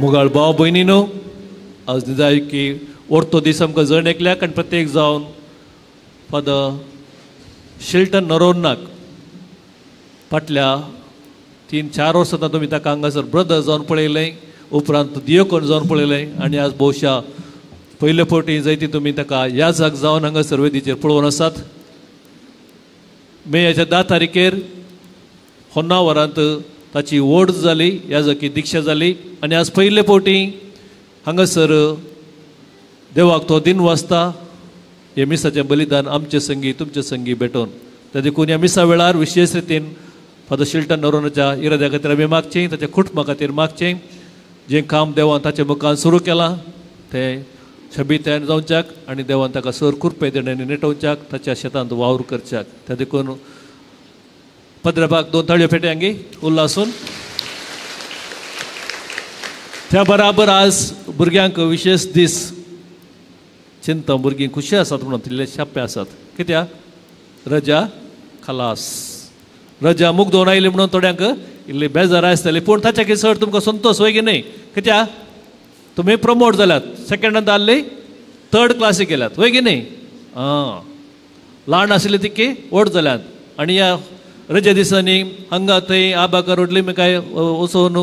मोगाळ भाव भयणीनो, आज निजाय की ओर्तो दीस आमकां जण एकल्याक आनी प्रत्येक जावन फादर शिल्टन नरोन्नाक फाटल्या 3-4 वर्सां तुमी ताका हांगासर ब्रदर जावन पळयलें, उपरांत दियोकोन जावन पळयलें आनी आज भोवशा पयले फावटी जायती तुमी ताका याजक जावन हांगासर वेदीचेर पळोवन आसात. मेयाच्या 10 तारखेर होन्नावरांत ताची वोड जाली, याजकी दिक्षा जाली आनी आज पयले फावटी हांगासर देवाक तो दिन वाचता. हे मिसाचें बलिदान आमचे संगी तुमचे संगी भेटोवन त्या देखून ह्या मिसा वेळार विशेष रितीन फादर शिल्टन नरोनाच्या इराद्या खातीर आमी मागचें, ताच्या कुटुंबा खातीर मागचें. जें काम देवान ताच्या मुखार सुरू केलां तें शबीत्यान जावच्याक आनी देवान ताका सर कुरपे देण्यानी नेटोवच्याक, ताच्या शेतांत वावर करच्याक. त्या देखून पद्रबाक 2 ताळयो पेट्यांगी उल्हासून. त्या बराबर आज भुरग्यांक विशेष दीस चिंता, भुरगीं खुशी आसात म्हणून तितले शाप्पे आसात. कित्याक रजा खलास, रजा मुगदोन आयली म्हणून थोड्यांक इल्ली बेजार आसतली, पूण ताच्या की चड तुमकां संतोश वय की न्हय. कित्याक तुमी प्रमोट जाल्यात, सेकंडांत आहली थर्ड क्लासीक गेल्यात वय की न्हय. आं, ल्हान आशिल्ली तितकी व्हड जाल्यात आनी ह्या रजे दिसांनी हांगा थंय आबाकर रोडली काय वचोन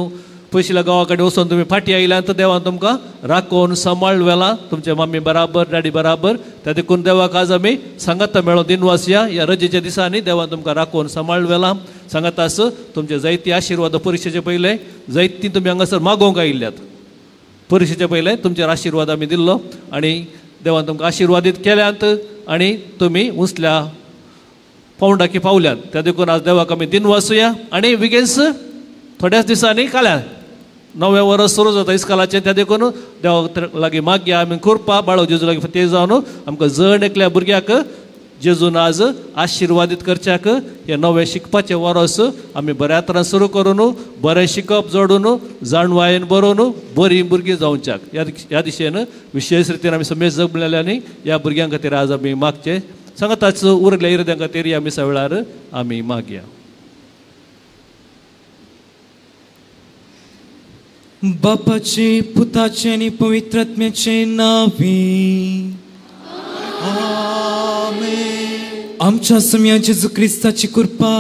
पयशिल्या गांवा कडेन वचोन तुमी फाटीं आयल्यात तर देवान तुमकां राखोवन सांबाळ व्हेलां तुमचे मम्मी बराबर डॅडी बराबर. त्या देखून देवाक आज आमी सांगाता मेळोन दिनवासया. ह्या रजेच्या दिसांनी देवान तुमकां राखोवन सांबाळ व्हेलां. सांगाता आस तुमचे जायती आशिर्वाद परिक्षेचे पयले जायती तुमी हांगासर मागोवंक आयिल्ल्यात. परिक्षेचे पयले तुमचेर आशिर्वाद आमी दिल्लो आनी देवान तुमकां आशिर्वादीत केल्यात आनी तुमी उंचल्या पावंडाकी पावल्यात. त्या देखून आज देवाक आमी दिनवासुया. आनी विगेन्स थोड्याच दिसांनी काल्यान नवें वर्स सुरू जाता इस्कालाचें. त्या देखून देवाक लागीं मागया आमी कृपा बाळो जेजू लागीं ते जावन आमकां जण एकल्या भुरग्याक जेजून आज आशिर्वादीत करच्याक हें नवें शिकपाचें वर्स आमी बऱ्या तरान सुरू करून बरें शिकप जोडून जाणवायेन बरोवन बरीं भुरगीं जावच्याक ह्या दिशेन विशेष रितीन आमी समेज जगलेल्यांनी ह्या भुरग्यां खातीर आज आमी मागचें. सांगाताच उरल्या इरद्यां खातीर ह्या मिसा वेळार आमी मागया. बापाचे पुताचे आनी पवित्र आत्म्याचे नांवी आमेन. आमच्या सम्या जेजू क्रिस्ताची कृपा,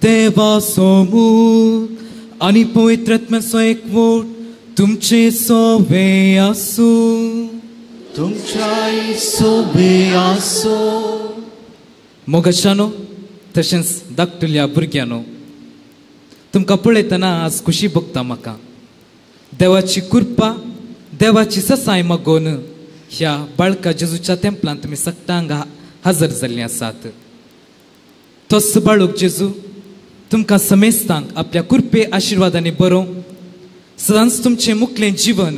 देवाचो मोग आनी पवित्र आत्म्याचो एकवट तुमचे सोवे आसूं. तुमच्याय सोवे आसूं. मोगाच्यानो तशेंच धाकटुल्या भुरग्यांनो, तुमकां पळयतना आज खुशी भोगता म्हाका. देवाची कृपा, देवाची ससाय मागोवन ह्या बाळका जेजूच्या तेंपलांत तुमी सगटांक हजर जाल्लीं आसात. तोच बाळूक जेजू तुमकां समेस्तांक आपल्या कृपे आशिर्वादांनी बरोवं, सदांच तुमचें मुखलें जिवन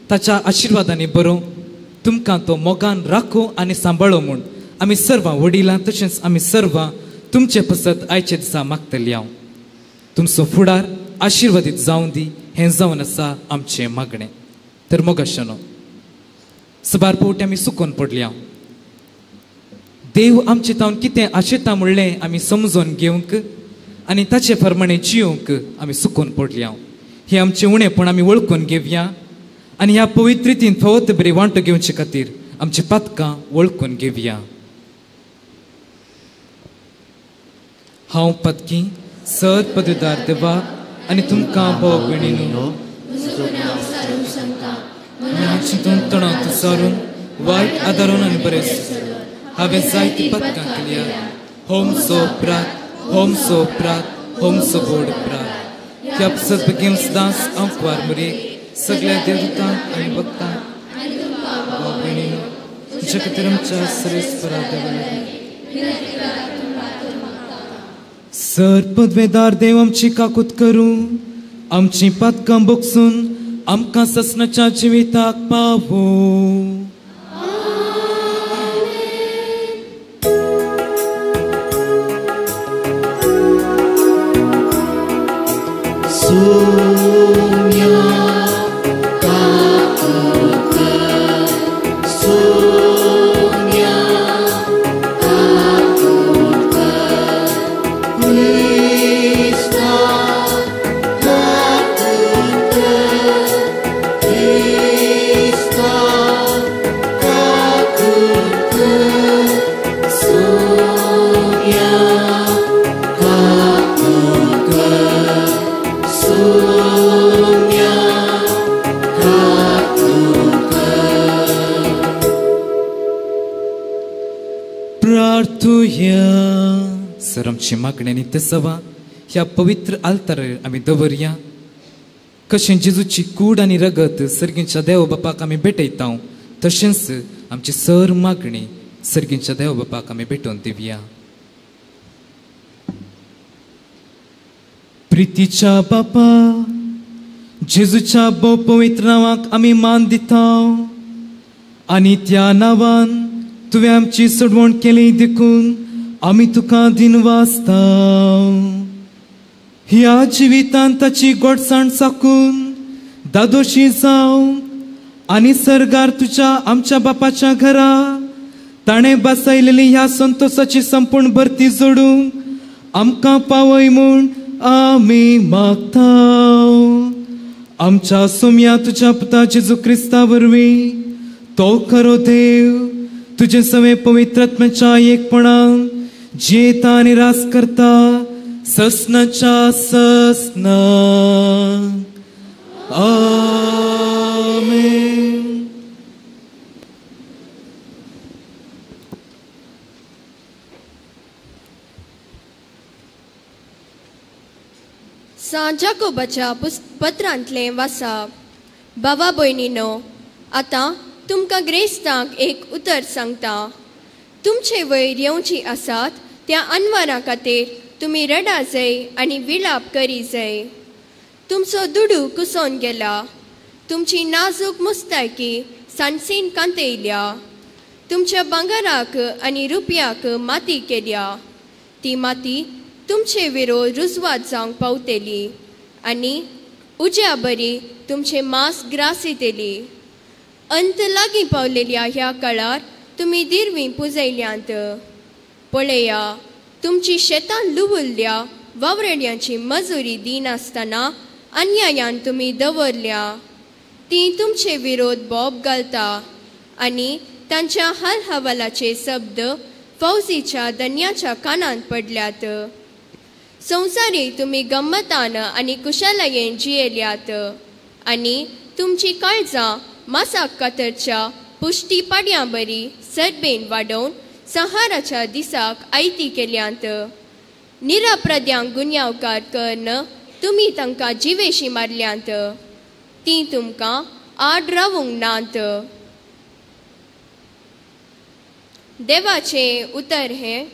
ताच्या आशिर्वादांनी बरोवं, तुमकां तो मोगान राखूं आनी सांबाळो म्हूण आमी सर्वां वडिलां तशेंच आमी सर्वां तुमचे पसत आयचे दिसा मागतली हांव. तुमचो फुडार आशिर्वादीत जावं दी हें जावन आसा आमचें मागणें. तर मोगाशानो, सबार फावटी आमी सुकोन पडल्या. देव आमचे तावन कितें आशेता म्हणलें आमी समजून घेवंक आनी ताचे प्रमाणे जियोंक आमी सुकोन पडल्या. हें आमचें उणेपण आमी वळखून घेवया आनी ह्या पवित्र रितीन फावो ते बरी वांटो घेवचे खातीर आमची पातकां वळखून घेवया. हांव पातकी सर पदवीदार देवा आनी तुमकां भाव भयणीनो चिंतून तणाव सारून वायट आदारून आनी बरें हांवें जायती पातकां केल्या. होमसो प्रात, होमसो प्रात, होमसो बोड प्रात. ह्या सद बेगीन सदांच हांव कुवार मुरेक सगळ्या देवदूतांक आनी भक्तांक भाव भयणीनो तुमच्या खातीर आमच्या सरेस्परा देवा सर पदवेदार देव आमची काकूत करूं, आमची पातकां बोगसून आमकां ससनाच्या जिविताक पावूं. Krishna, Krishna. हांगासर आमची मागणी आनी तेसवा ह्या पवित्र आल्तारार आमी दवरया. कशें जेजूची कूड आनी रगत सर्गींच्या देव बापाक आमी भेटयता तशेंच आमची सर मागणी सर्गींच्या देव बापाक आमी भेटोवन दिवया. प्रितीच्या बापा, जेजूच्या भोव पवित्र नांवाक आमी मान दिता आनी त्या नांवान तुवें आमची सोडवण केली देखून आमी तुका दिनवासता. ह्या जिवितांत ताची गोडसाण साकून दादोशी जावं आनी सर्गार तुज्या आमच्या बापाच्या घरा ताणें बसयलेली ह्या संतोसाची संपूर्ण भरती जोडूंक आमकां पावय म्हूण आमी मागता. आमच्या सोम्या तुज्या पुता जेजू क्रिस्ता वरवीं तो खरो देव तुजें सवें पवित्र आत्म्याच्या एकपणान जियेता आनी रास करता ससनाच्या ससना. आमेन. सांत जाकोबाच्या पत्रांतलें वाचप. बाबा भयणीनो, आतां तुमकां ग्रेस्तांक एक उतर सांगता. तुमचे वयर येवची आसात त्या अनवरा खातीर तुमी रडा जाय आनी विलाप करी जाय. तुमचो दुडू कुसोन गेला, तुमची नाजूक मुस्तायकी सांडसीन कांतयल्या, तुमच्या भांगराक आनी रुपयाक माती केल्या. ती माती तुमचे विरोध रुजवात जावंक पावतली आनी उज्या बरी तुमचे मांस ग्रासितली. अंत लागीं पावलेल्या ह्या काळार तुमी दिरवीं पुजयल्यांत. पळया, तुमची शेतां लुवुल्ल्या वावरड्यांची मजुरी दिनासतना अन्यायान तुमी दवरल्या. ती तुमचे विरोध बोब घालता आनी तांच्या हाल हवालाचे शब्द फौजीच्या दन्याच्या कानांत पडल्यात. संवसारी तुमी गम्मतान आनी कुशलायेन जियेल्यात आनी तुमची काळजां मासाक कातरच्या पुश्टी पाड्यां बरी सरबेन वाडोवन संहाराच्या दिसाक आयती केल्यांत. निराप्रद्यांक गुन्यांवकार कर्ण तुमी तांकां जिवेशी मारल्यांत. तीं तुमकां आड रावूंक नात. देवाचें उतर हें.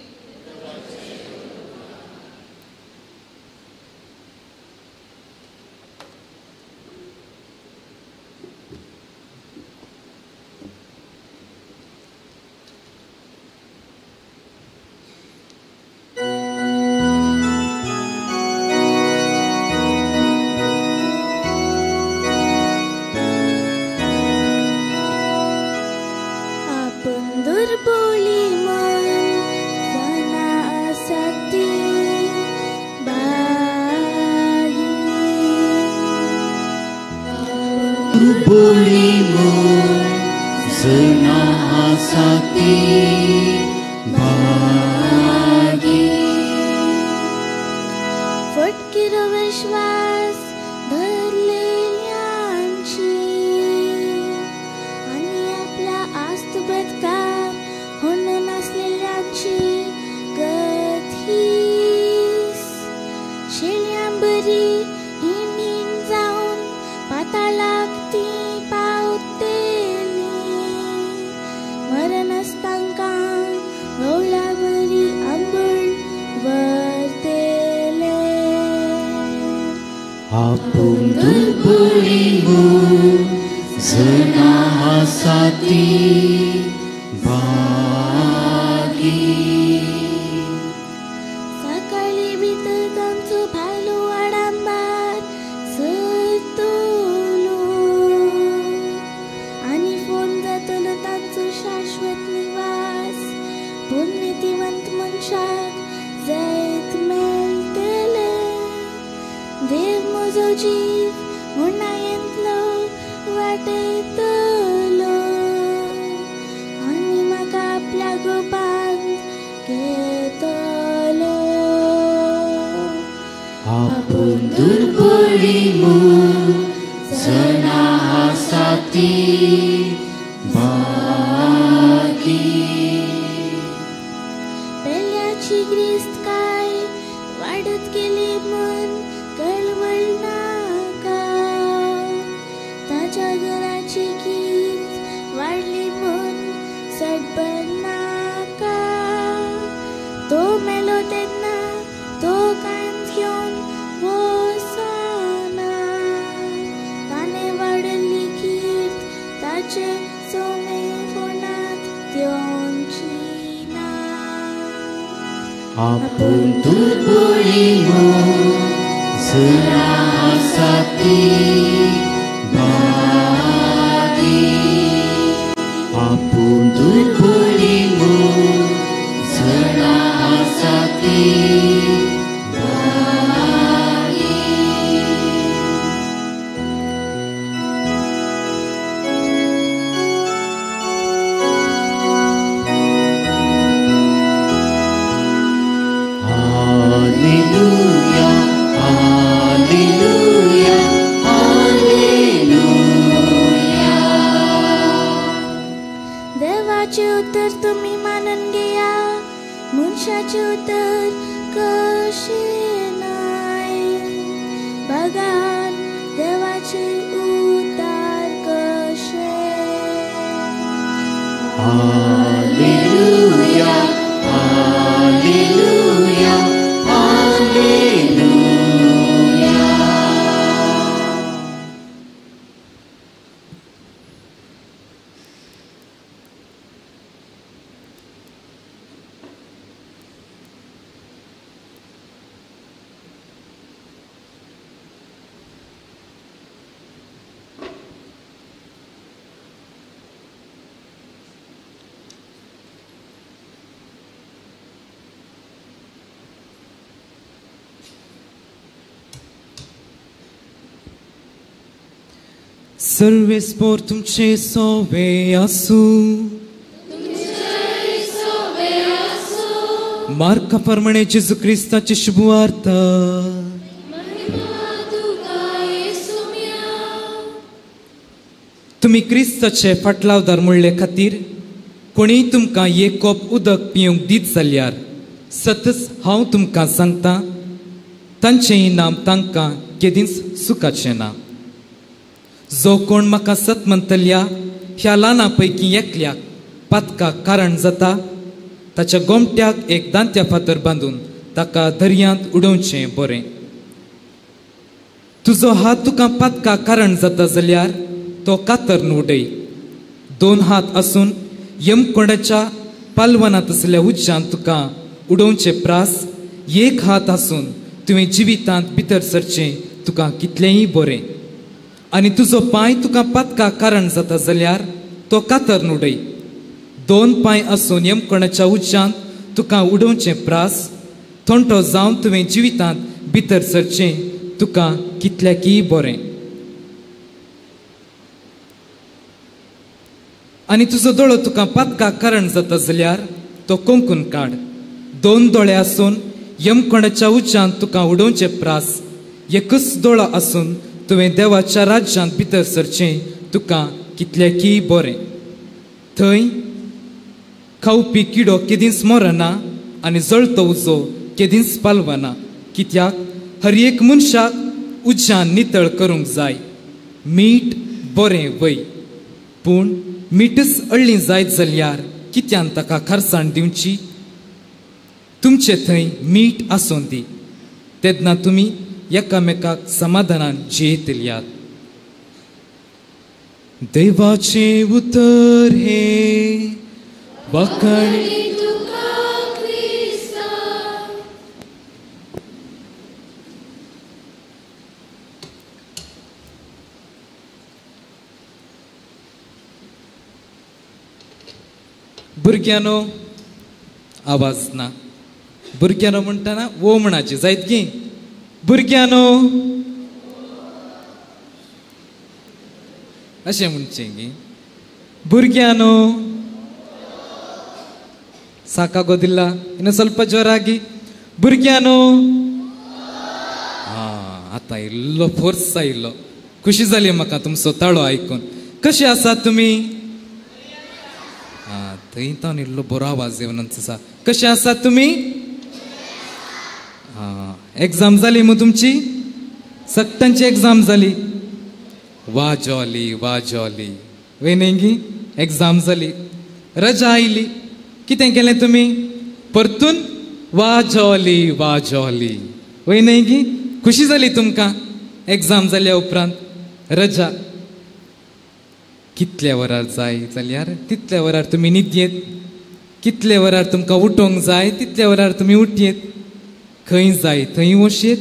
Bella ci grist ca आपूण दुर्बळी जरा आसा ती भागी आपूण दुर्बळी जरा आसा ती सर्वेस्पोर तुमचे सोवे आसूं. मार्का प्रमाणे जेजू क्रिस्ताची शुभवार्ता. तुमी क्रिस्ताचे फाटलावदार म्हणले खातीर कोणीय तुमकां एक कोप उदक पिवंक दीत जाल्यार सतच हांव तुमकां सांगता तांचें इनाम तांकां केदींच सुखाचें ना. जो कोण म्हाका सत म्हणटल्या ह्या ल्हाना पैकी एकल्याक पातकाक कारण जाता ताच्या गोमट्याक एक दांत्या फातर बांदून ताका दर्यांत उडोवचें बरें. तुजो हात तुका पातकाक कारण जाता जाल्यार तो कातरन उडय. दोन हात आसून यमकोंडाच्या पालवनांत आसल्या उज्जान तुका उडोवचे प्रास एक हात आसून तुवें जिवितांत भितर सरचें तुका कितलेंय बरें. आनी तुजो पांय तुका पातकाक कारण जाता जाल्यार तो कातरन उडय. दोन पांय आसून यमकोणाच्या उज्जांत तुका उडोवचें प्रास थोंटो जावन तुवें जिवितांत भितर सरचें तुका कितल्याकीय बरें. आनी तुजो दोळो तुका पातकाक कारण जाता जाल्यार तो कोंकून काड. दोन दोळे आसून यमकोणाच्या उज्जांत तुका उडोवचें प्रास एकच दोळो आसून तुवें देवाच्या राज्यांत भितर सरचें तुका कितल्याकीय बरें. थंय खावपी किडो केदींच मरना आनी जळतो उजो केदींच पालवना. कित्याक हर एक मनशाक उज्जान नितळ करूंक जाय. मीठ बरें वय पूण मीठच अळ्ळी जायत जाल्यार कित्यान ताका खारसाण दिवची. तुमचे थंय मीठ आसूं दी तेन्ना तुमी एकामेकाक समाधानान जियेतल्यात. देवाचें उतर हे वाखाणी. भुरग्यांनो आवाज ना. भुरग्यांनो म्हणटाना वो म्हणाची जायत की भुरग्यांनो अशें म्हणचें की ಭುರ್ಗ್ಯಾನು ಸಾಕಾಗೋದಿಲ್ಲ, ಇನ್ನು ಸ್ವಲ್ಪ ಜೋರಾಗಿ ಭುರ್ಗ್ಯಾನು. आतां इल्लो फोर्स आयिल्लो, खुशी जाली म्हाका तुमचो ताळो आयकून. कशें आसात तुमी? थंय तावन इल्लो बरो आवाज येवन आसा. कशें आसात तुमी? एग्जाम जाली मू तुमची? सगळ्यांची एग्जाम जाली? वा जॉली, वा जॉली. वय एग्जाम जाली, रजा आयली, कितें केलें तुमी? परतून वा जॉली, वा जॉली. वय न्हय गी? खुशी जाली तुमकां एग्जाम जाल्या उपरांत रजा. कितल्या वरार जाय जाल्यार तितल्या वरार तुमी न्हिदयेत. कितले वरार तुमकां उठोवंक जाय तितल्या वरार तुमी उठयेत, खंय जाय थंय वशयेत,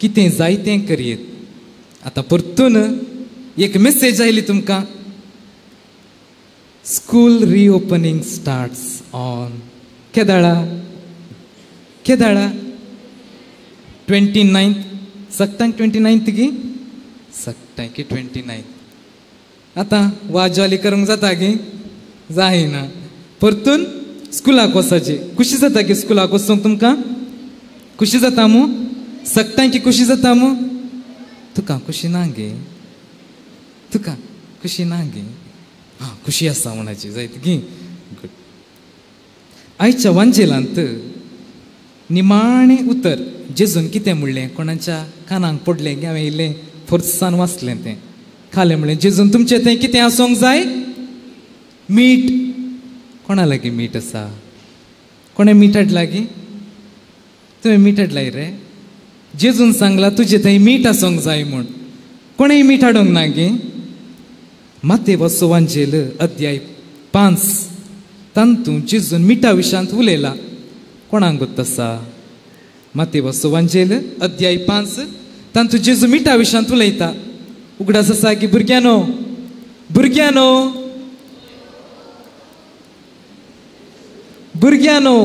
कितें जाय तें करयेत. आतां परतून एक मेसेज आयली तुमकां, स्कूल रिओपनिंग स्टार्ट्स ऑन केदाळा केदाळा 29 सगटांक 29 गी सगटांक 29. आतां वाजवाली करूंक जाता गी जायना. परतून स्कुलाक वचपाचें खुशी जाता की स्कुलाक वचूंक तुमकां खुशी जाता मू? सगटांकी खुशी जाता मू? तुका खुशी ना गे, तुका खुशी ना गे? हां खुशी आसा म्हणाची जायत गी. गुड. आयच्या वांजेलांत निमाणें उतर जेजून कितें म्हणलें कोणाच्या कानाक पडलें की हांवें इल्लें फोर्सान वाचलें तें खालें म्हणलें जेजून तुमचें थंय कितें आसूंक जाय? मीठ. कोणा लागीं मीठ आसा? कोणें मीठ हाडलां गी? तुवें मीठ हाडलां रे? जेजून सांगलां तुजें थंय मीठ आसूंक जाय म्हूण. कोणें मीठ हाडूंक ना गी? मातेव वांजेल अध्याय 5 तातूंत जेजून मिठा विशांत उलयला. कोणाक गोत आसा? मातेव वांजेल अध्याय 5 तातूंत जेजू मिठा विशांत उलयता. उगडास आसा की भुरग्यांनो भुरग्यांनो भुरग्यांनो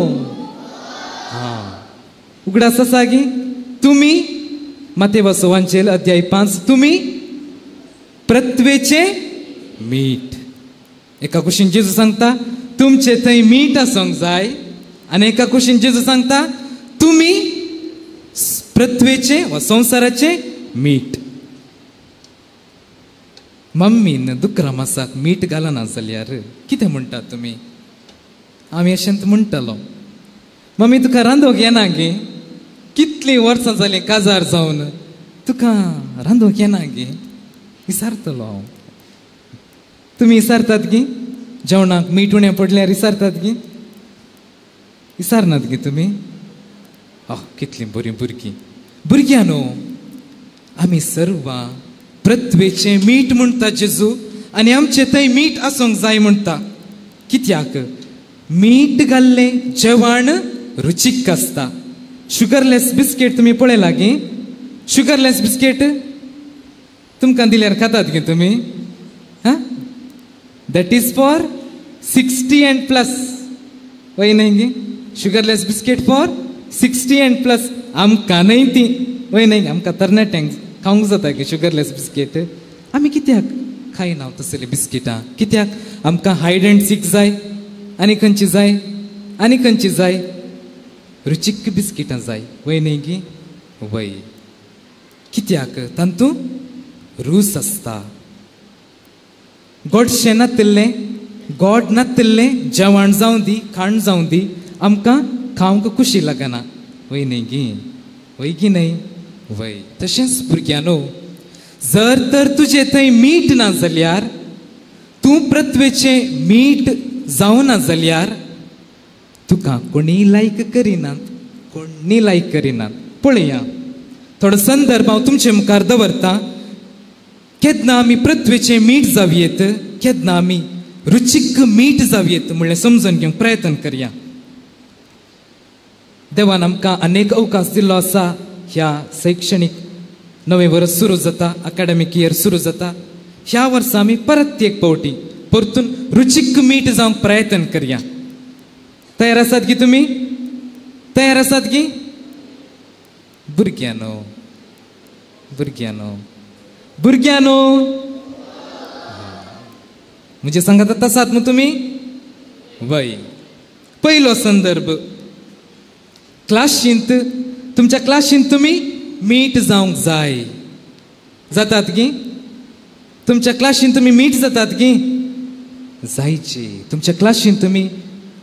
हां उगडास आसा की तुमी मातेव वांजेल अध्याय 5 तुमी पृथ्वेचे मीठ. एका कुशीन जेजू सांगता तुमचे थंय मीठ आसूंक जाय आनी एका कुशीन जेजू सांगता तुमी पृथ्वेचे वा संवसाराचे मीठ. मम्मीन दुकरा मासाक मीठ घालना जाल्यार कितें म्हणटात तुमी? आमी अशेंच म्हणटालो मम्मी तुका रांदूंक येना गे? कितलीं वर्सां जालीं काजार जावन तुका रांदूंक येना गे? विसारतलो हांव. तुमी विसारतात गी? जेवणाक मीठ उणें पडल्यार विसारतात गी? विसारनात गी तुमी? आह कितलीं बरीं भुरगीं. भुरग्यां न्हू आमी सर्वां पृथ्वेचें मीठ म्हणटा जेजू आनी आमचें थंय मीठ आसूंक जाय म्हणटा. कित्याक? मीठ घाल्लें जेवण रुचीक आसता. शुगरलेस बिस्कीट तुमी पळयला गी? शुगरलेस बिस्कीट तुमकां दिल्यार खातात गी तुमी? हां, that is for 60 and plus. वय न्हय गी? Sugarless biscuit for 60 and plus. आमकां न्हय ती, वय न्हय? आमकां तरणाट्यांक खावंक जाता की शुगरलेस बिस्कीट? आमी कित्याक खायना तसलीं बिस्किटां? कित्याक आमकां हायड अँड सीक जाय आनी खंयची जाय आनी खंयची जाय? रुचीक बिस्किटां जाय, वय न्हय गी? वय. कित्याक? तातूंत रूच आसता. गोडशें नातिल्लें गोड नातिल्लें जेवण जावं दी खाण जावं दी आमकां खावंक खुशी लागना, वय न्हय गी? वय की न्हय? वय. तशेंच भुरग्यांनो जर तर तुजें थंय मीठ ना जाल्यार तूं पृथ्वेचें मीठ जावना जाल्यार तुका कोणीय लायक करिनात, कोणी लायक करिनात. पळया थोडो संदर्भ हांव तुमचे मुखार दवरता. केन्ना आमी पृथ्वेचें मीठ जावयेत, केन्ना आमी रुचीक मीठ जावयेत म्हणलें समजून घेवंक प्रयत्न करया. देवान आमकां अनेक अवकाश दिल्लो आसा. ह्या शैक्षणीक नवें वर्स सुरू जाता, अकाडेमीक इयर सुरू जाता. ह्या वर्सा आमी परत एक फावटी परतून रुचीक मीठ जावंक प्रयत्न करया. तयार आसात की तुमी? तयार आसात की? भुरग्यांनो भुरग्यांनो भुरग्यांनो म्हणजे सांगतात आसात मग तुमी? वय. पयलो संदर्भ क्लाशींत तुमच्या क्लाशींत तुमी मीठ जावंक जाय. जातात की? तुमच्या क्लाशींत तुमी मीठ जातात की? जायचे. तुमच्या क्लाशींत तुमी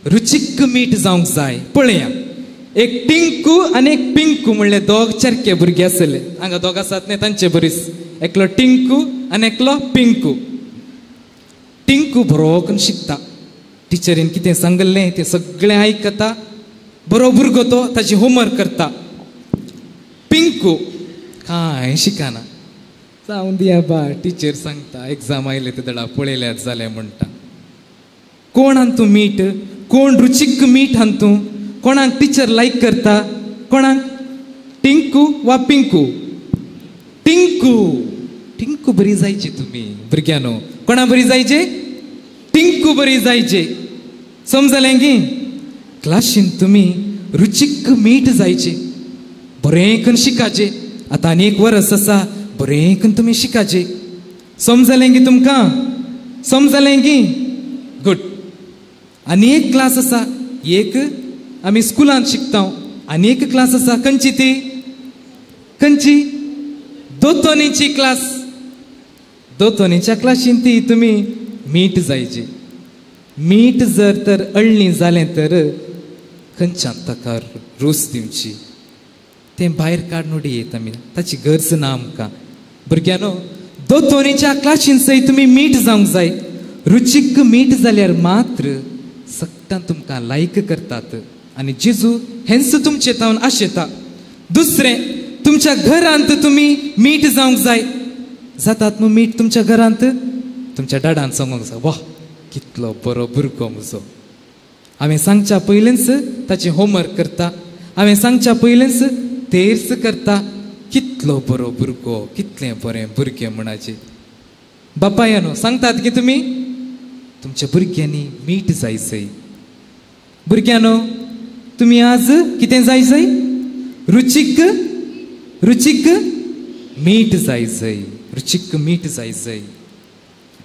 रुचीक मीठ जावंक जाय. पळया एक टिंकू आनी एक पिंकू म्हणले दोग चरके भुरगे आसले. हांगा दोग आसात न्ही तांचे बरीच, एकलो टिंकू आनी एकलो पिंकू. टिंकू बरो करून शिकता, टिचरीन कितें सांगल्लें तें सगळें आयकता, बरो भुरगो तो, ताची होमवर्क करता. पिंकू कांय शिकना, जावं दिया बा टिचर सांगता एग्जाम आयले ते दडा पळयल्यार जालें म्हणटा. कोण हांतू मीठ, कोण रुचीक मीठ हांतू, कोणाक टिचर लायक करता, कोणाक टिंकू वा पिंकू? टिंकू, टिंकू बरी जायची तुमी भुरग्यांनो. कोणा बरी जायचे? टिंकू बरी जायचे. समजलें की क्लासीन तुमी रुचीक मीठ जायचे, बरें करून शिकाचे. आतां आनी एक वरस आसा, बरें करून तुमी शिकाचे. समजलें की तुमकां? समजलें की? गुड. आनी एक क्लास आसा, एक आमी स्कुलांत शिकता, आनी एक क्लास आसा, खंयची ती? खंयची? दोतोनीची क्लास. दोतोनीच्या क्लासीन ती तुमी मीठ जायची. मीठ जर तर अळणी जालें तर खंयच्यान ताका रोस दिवची, तें भायर काडून उडयत आमी, ताची गरज ना आमकां. भुरग्यांनो, दोतोनीच्या क्लासीन सयत तुमी मीठ जावंक जाय. रुचीक मीठ जाल्यार मात्र सगळ्यां तुमकां लायक करतात आनी जेजू हेंच तुमचे तावन आशेता. दुसरें, तुमच्या घरांत तुमी मीठ जावंक जाय. जातात मू मीठ तुमच्या घरांत? तुमच्या डाडान सांगूंक जाय, वाह कितलो बरो भुरगो म्हजो. हांवें सांगच्या पयलींच ताचें होमवर्क करता, हांवें सांगच्या पयलींच तेर्स करता, कितलो बरो भुरगो, कितलें बरें भुरगें म्हणाचें. बापायानो सांगतात की तुमी तुमच्या भुरग्यांनी मीठ जाय जय. भुरग्यांनो, तुमी आज कितें जाय जय? रुचीक, रुचीक मीठ जाय जय, रुचीक मीठ जाय जय.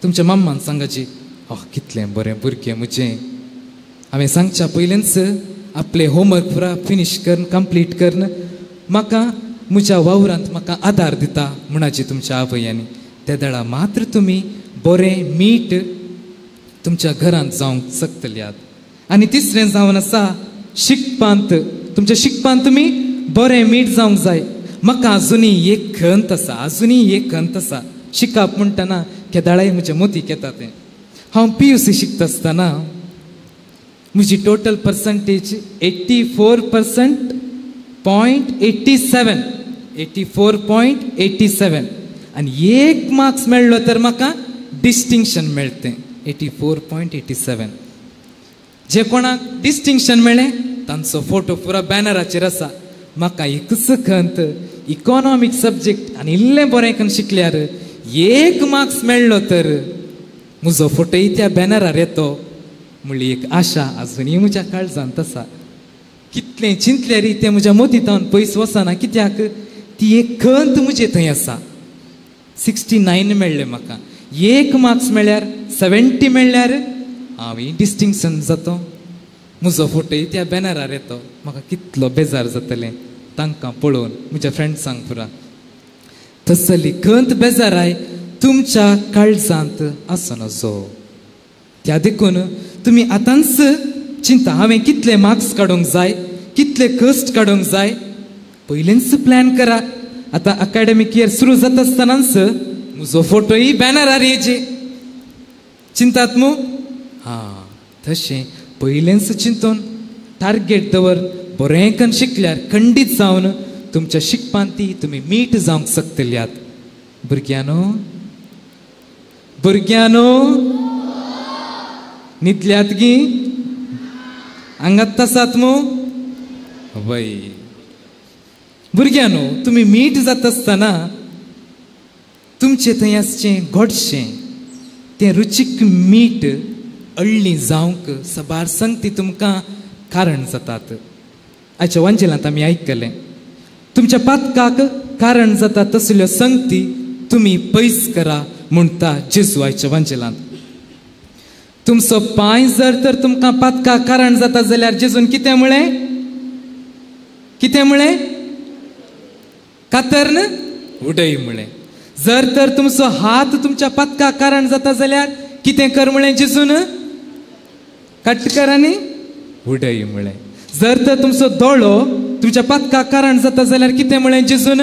तुमच्या मम्मान सांगाची, आह कितलें बरें भुरगें म्हजें. हांवें सांगच्या पयलींच आपलें होमवर्क पुरा फिनीश करून कंप्लीट करून म्हाका म्हज्या वावरांत म्हाका आदार दिता म्हणाची तुमच्या आवयांनी. त्या दळा मात्र तुमी बरें मीठ तुमच्या घरांत जावंक शकतल्यात. आनी तिसरें जावन आसा शिकपांत. तुमच्या शिकपांत तुमी बरें मीठ जावंक जाय. म्हाका आजुनूय एक खंत आसा, आजुनूय एक खंत आसा. शिकप म्हणटना केदाळाय म्हज्या मोतीक येता तें. हांव PUC शिकता आसतना म्हजी टोटल पर्संटेज 84.87, 84.87 आनी एक मार्क्स मेळ्ळो तर म्हाका डिस्टिंक्शन मेळटें, 84.87. जे कोणाक डिस्टिंक्शन मेळ्ळें तांचो फोटो पुरा बॅनराचेर आसा. म्हाका एकच खंत, इकॉनॉमीक सब्जेक्ट आनी इल्लें बरें करून शिकल्यार एक मार्क्स मेळ्ळो तर म्हजो फोटोय त्या बॅनरार येतो म्हणली एक आशा आजुनूय म्हज्या काळजांत आसा. कितलें चिंतल्यार तें म्हज्या मोतींत पयस वचना, कित्याक ती एक खंत म्हजे थंय आसा. 69 मेळ्ळें म्हाका, एक मार्क्स मेळ्ळ्यार 70 मेळ्ळ्यार हांवूय डिस्टिंक्शन जातो, म्हजो फोटोय त्या बॅनरार येतो. म्हाका कितलो बेजार जातलें तांकां पळोवन, म्हज्या फ्रेंड्सांक पुरा. तसली खंत बेजाराय तुमच्या काळजांत आसना जो. त्या देखून तुमी आतांच चिंता, हांवें कितले मार्क्स काडूंक जाय, कितले कश्ट काडूंक जाय, पयलींच प्लॅन करा. आतां अकॅडमीक इयर सुरू जाता आसतनाच म्हजो फोटोय बॅनरार येयचे. चिंतात मू? हां, तशें पयलींच चिंतून टार्गेट दवर, बरें करून शिकल्यार खंडीत जावन तुमच्या शिकपांत ती तुमी मीठ जावंक शकतल्यात. भुरग्यांनो, भुरग्यांनो न्हिदल्यात गी? आंगात आसात मू? वय. भुरग्यांनो, तुमी मीठ जाता आसतना तुमचें थंय आसचें गोडशें तें रुचीक मीठ अळणी जावंक सबार संगती तुमकां कारण जातात. आयच्या वांजेलांत आमी आयकलें, तुमच्या पातकाक कारण जाता तसल्यो संगती तुमी पयस करा म्हणटा जेजू आयच्या वांजेलांत. तुमचो पांय जर तर तुमकां पातकाक कारण जाता जाल्यार जेजून कितें म्हळें? कितें म्हळें? कातरन उडय म्हळें. जर तर तुमचो हात तुमच्या पातकाक कारण जाता जाल्यार कितें कर म्हळें जेजून? कट कर आनी उडय म्हळें. जर तर तुमचो दोळो तुमच्या पातकाक कारण जाता जाल्यार कितें म्हळें जेजून?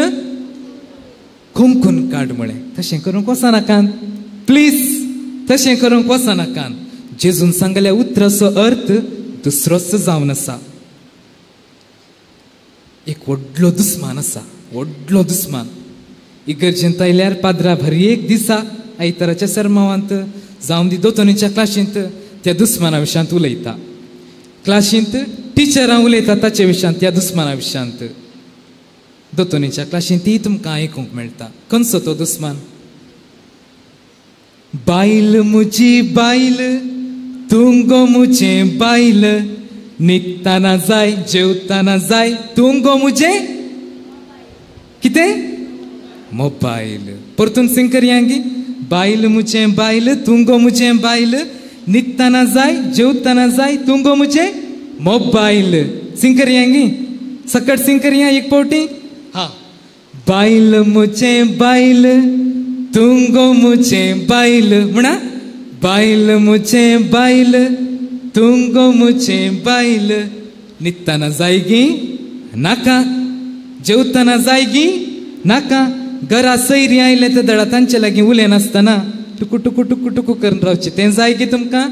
कुंकून काड म्हळें. तशें करूंक वचनाकात, प्लीज तशें करूंक वचनाकात. जेजून सांगल्या उतराचो अर्थ दुसरोच जावन आसा. एक व्हडलो दुस्मान आसा, व्हडलो दुस्मान. इगर्जेंत आयल्यार पाद्रा भर एक दिसा आयताराच्या सरमावांत जावं दी दोतोनीच्या क्लासींत त्या दुस्माना विशयांत उलयता, क्लासींत टिचरां उलयता ताचे विशयांत, त्या दुस्माना विशयांत. दोतोनीच्या क्लासींत ती तुमकां आयकूंक मेळटा. खंयचो तो दुस्मान? बायल म्हजी बायल, तूं गो म्हजें बायल, न्हिदतना जाय जेवतना जाय, तूं गो म्हजें कितें मोबायल. परतून सिंग करया गी. बायल म्हजें बायल, तूं गो म्हजें बायल, न्हिदतना जाय जेवतना जाय, तूं गो म्हजें मोबायल. सिंग करया गी, सकट सिंग करया एक पावटी. हा, बायल म्हजें बायल, तूं गो म्हजें बायल, म्हणा बायल म्हजें बायल, तूं गो म्हजें बायल, न्हिदतना जाय गी नाका, जेवतना जाय गी नाका, घरा सैरी आयले ते दळा तांचे लागीं उलयनासतना टुकू टुकू टुकू टुकू करून रावचें, तें जाय गी तुमकां?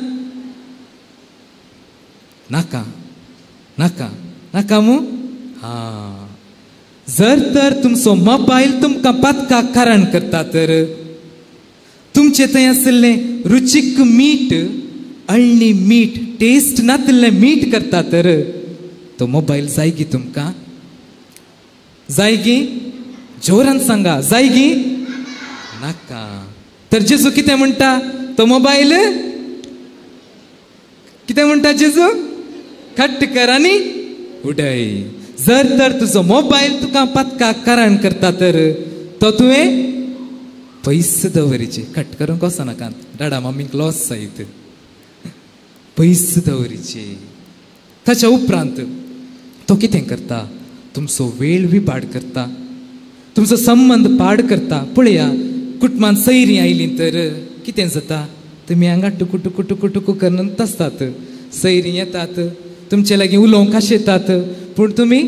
नाका नाका नाका मू. हा, जर तर तुमचो मोबायल तुमकां पातकाक कारण करता तर तुमचे थंय आशिल्लें रुचीक मीठ, अळणी मीठ, टेस्ट नातिल्लें मीठ करता तर तो मोबायल जाय गी तुमकां? जाय गी? जोरान सांगा, जाय गी? नाका. तर जेजू कितें म्हणटा? तो मोबायल कितें म्हणटा जेजू? कट कर आनी उडय. जर तर तुजो मोबायल तुका पातकाक कारण करता तर तो तुवें पयस दवरीचे. कट करूंक वचनाका, डाडा मम्मीक लॉस जायत. पयस दवरीचे. ताच्या उपरांत तो कितें करता? तुमचो वेळ विपाड करता, तुमचो संबंद पाड करता. पळया, कुटुंबान सैरीं आयलीं तर कितें जाता? तुमी हांगा टुकू टुकू टुकू टुकू करून आसतात. सैरीं येतात, तुमचे लागीं उलोवंक आशेतात, पूण तुमी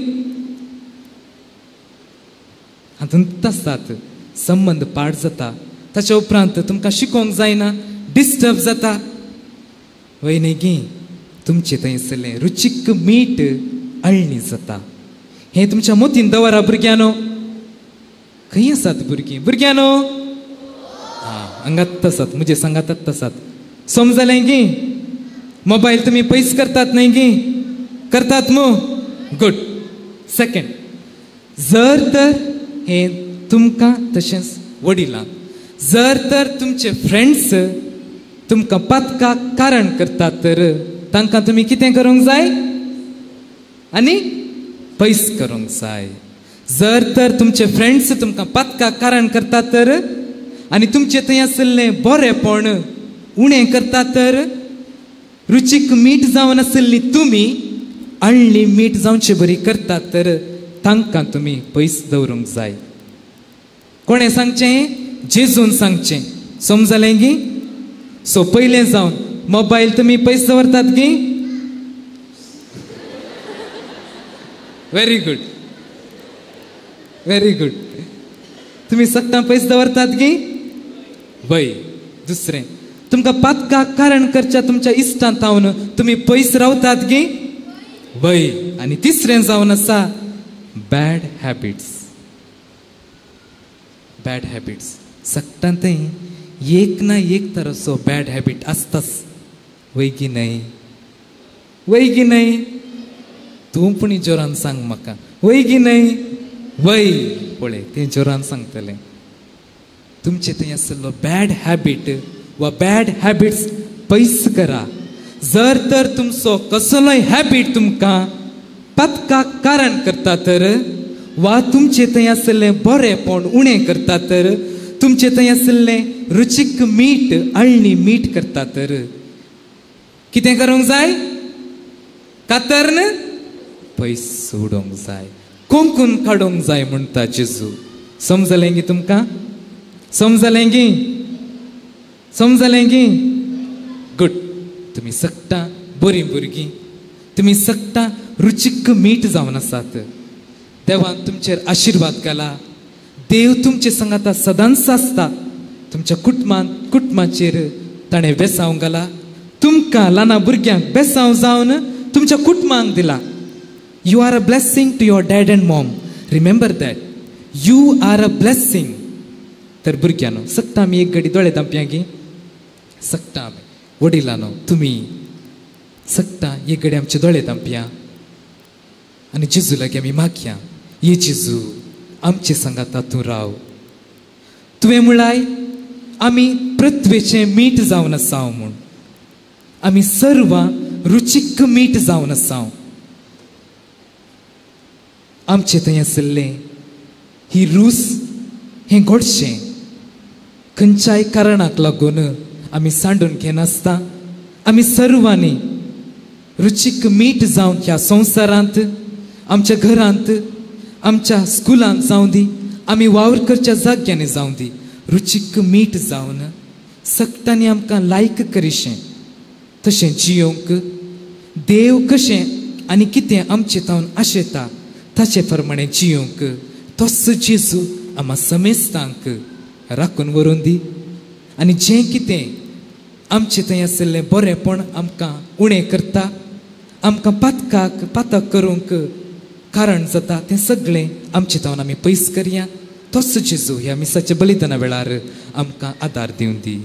हातूंत आसतात. संबंद पाड जाता. ताच्या उपरांत तुमकां शिकोवंक जायना, डिस्टर्ब जाता. वय न्ही गी? तुमचें थंयसरलें रुचीक मीठ अळणी जाता. हें तुमच्या मोतीन दवरा भुरग्यांनो. खंय आसात भुरगीं? भुरग्यांनो हांगात आसात, म्हजे सांगातात आसात. समजलें गी? मोबायल तुमी पयस करतात न्हय गी? करतात मू? गुड. सेकंड, जर तर हें तुमकां तशेंच वडिलांक, जर तर तुमचे फ्रेंड्स तुमकां पातकाक कारण करतात तर तांकां तुमी कितें करूंक जाय? आनी पयस करूंक जाय. जर तर तुमचे फ्रेंड्स तुमकां पातकाक कारण करतात तर आनी तुमचे थंय आशिल्लें बरेंपण उणें करतात तर रुचीक मीठ जावन आशिल्ली तुमी अळणी मीठ जावचे बरी करतात तर तांकां तुमी पयस दवरूंक जाय. कोणें सांगचें? जेजून सांगचें. समजलें गी? सो पयलें जावन मोबायल तुमी पयस दवरतात गी? Very good, very good. तुमी सगळ्यां पयस दवरतात गी? वय. दुसरें, तुमकां पातकाक कारण करच्या तुमच्या इश्टांत थावन तुमी पयस रावतात गी? वय. आनी तिसरें जावन आसा बॅड हॅबिट्स. बॅड हॅबिट्स सगळ्यां थंय एक ना एक तराचो बॅड हॅबीट आसताच. वय की न्हय? वय की न्हय? तूं पूण जोरान सांग म्हाका, वय की न्हय? वय. पळय तें जोरान सांगतलें. तुमचे थंय आशिल्लो बॅड हॅबीट वा बॅड हॅबिट्स पयस करा. जर तर तुमचो कसलोय हॅबीट तुमकां पातकाक कारण करता तर वा तुमचे थंय आशिल्लें बरेंपण उणें करता तर तुमचे थंय आशिल्लें रुचीक मीठ अळणी मीठ करता तर कितें करूंक जाय? कातरन पयस उडोवंक जाय, कोंकून काडूंक जाय म्हणटा जेजू. समजलें गी तुमकां? समजलें गी? समजलें गी? गुड. तुमी सगळ्यां बरीं भुरगीं, तुमी सगळ्यां रुचीक मीठ जावन आसात. देवान तुमचेर आशिर्वाद घाला. देव तुमचे संगाता सदांच आसता. तुमच्या कुटुंबाचेर ताणें बेसांव घाला. तुमकां ल्हान भुरग्यांक बेसांव जावन तुमच्या कुटुंबांक दिला. You are a blessing to your dad and mom. Remember that. You are a blessing. तर भुरग्यांनो सगळ्यां आमी एक घडी दोळे धांपया गी? सगळ्यां आमी वडिलांनो, तुमी सगटां एक घडी आमचे दोळे धांपया आनी जेजू लागीं आमी मागया, ये जेजू आमचे सांगाता तूं राव. तुवें म्हळाय आमी पृथ्वेचें मीठ जावन आसाव म्हूण, आमी सर्वां रुचीक मीठ जावन आसाव. आमचें थंय आशिल्लें ही रूस हें गोडशें खंयच्याय कारणाक लागून आमी सांडून घेनासता आमी सर्वांनी रुचीक मीठ जावन ह्या संवसारांत, आमच्या घरांत, आमच्या स्कुलांत जावं दी, आमी वावर करच्या जाग्यांनी जावं दी, रुचीक मीठ जावन सगटांनी आमकां लायक करिशें तशें जियोंक देव कशें आनी कितें आमचे तावन आशेता ताचे प्रमाणे जियोंक तोच जेजू आमा समेस्तांक राखून व्हरून दी. आनी जें कितें आमचें थंय आशिल्लें बरेंपण आमकां उणें करता, आमकां पातकाक पातक करूंक कारण जाता, तें सगळें आमचें तावन आमी पयस करया. तोच जेजू ह्या मिसाच्या बलिदाना वेळार आमकां आदार दिवन दी.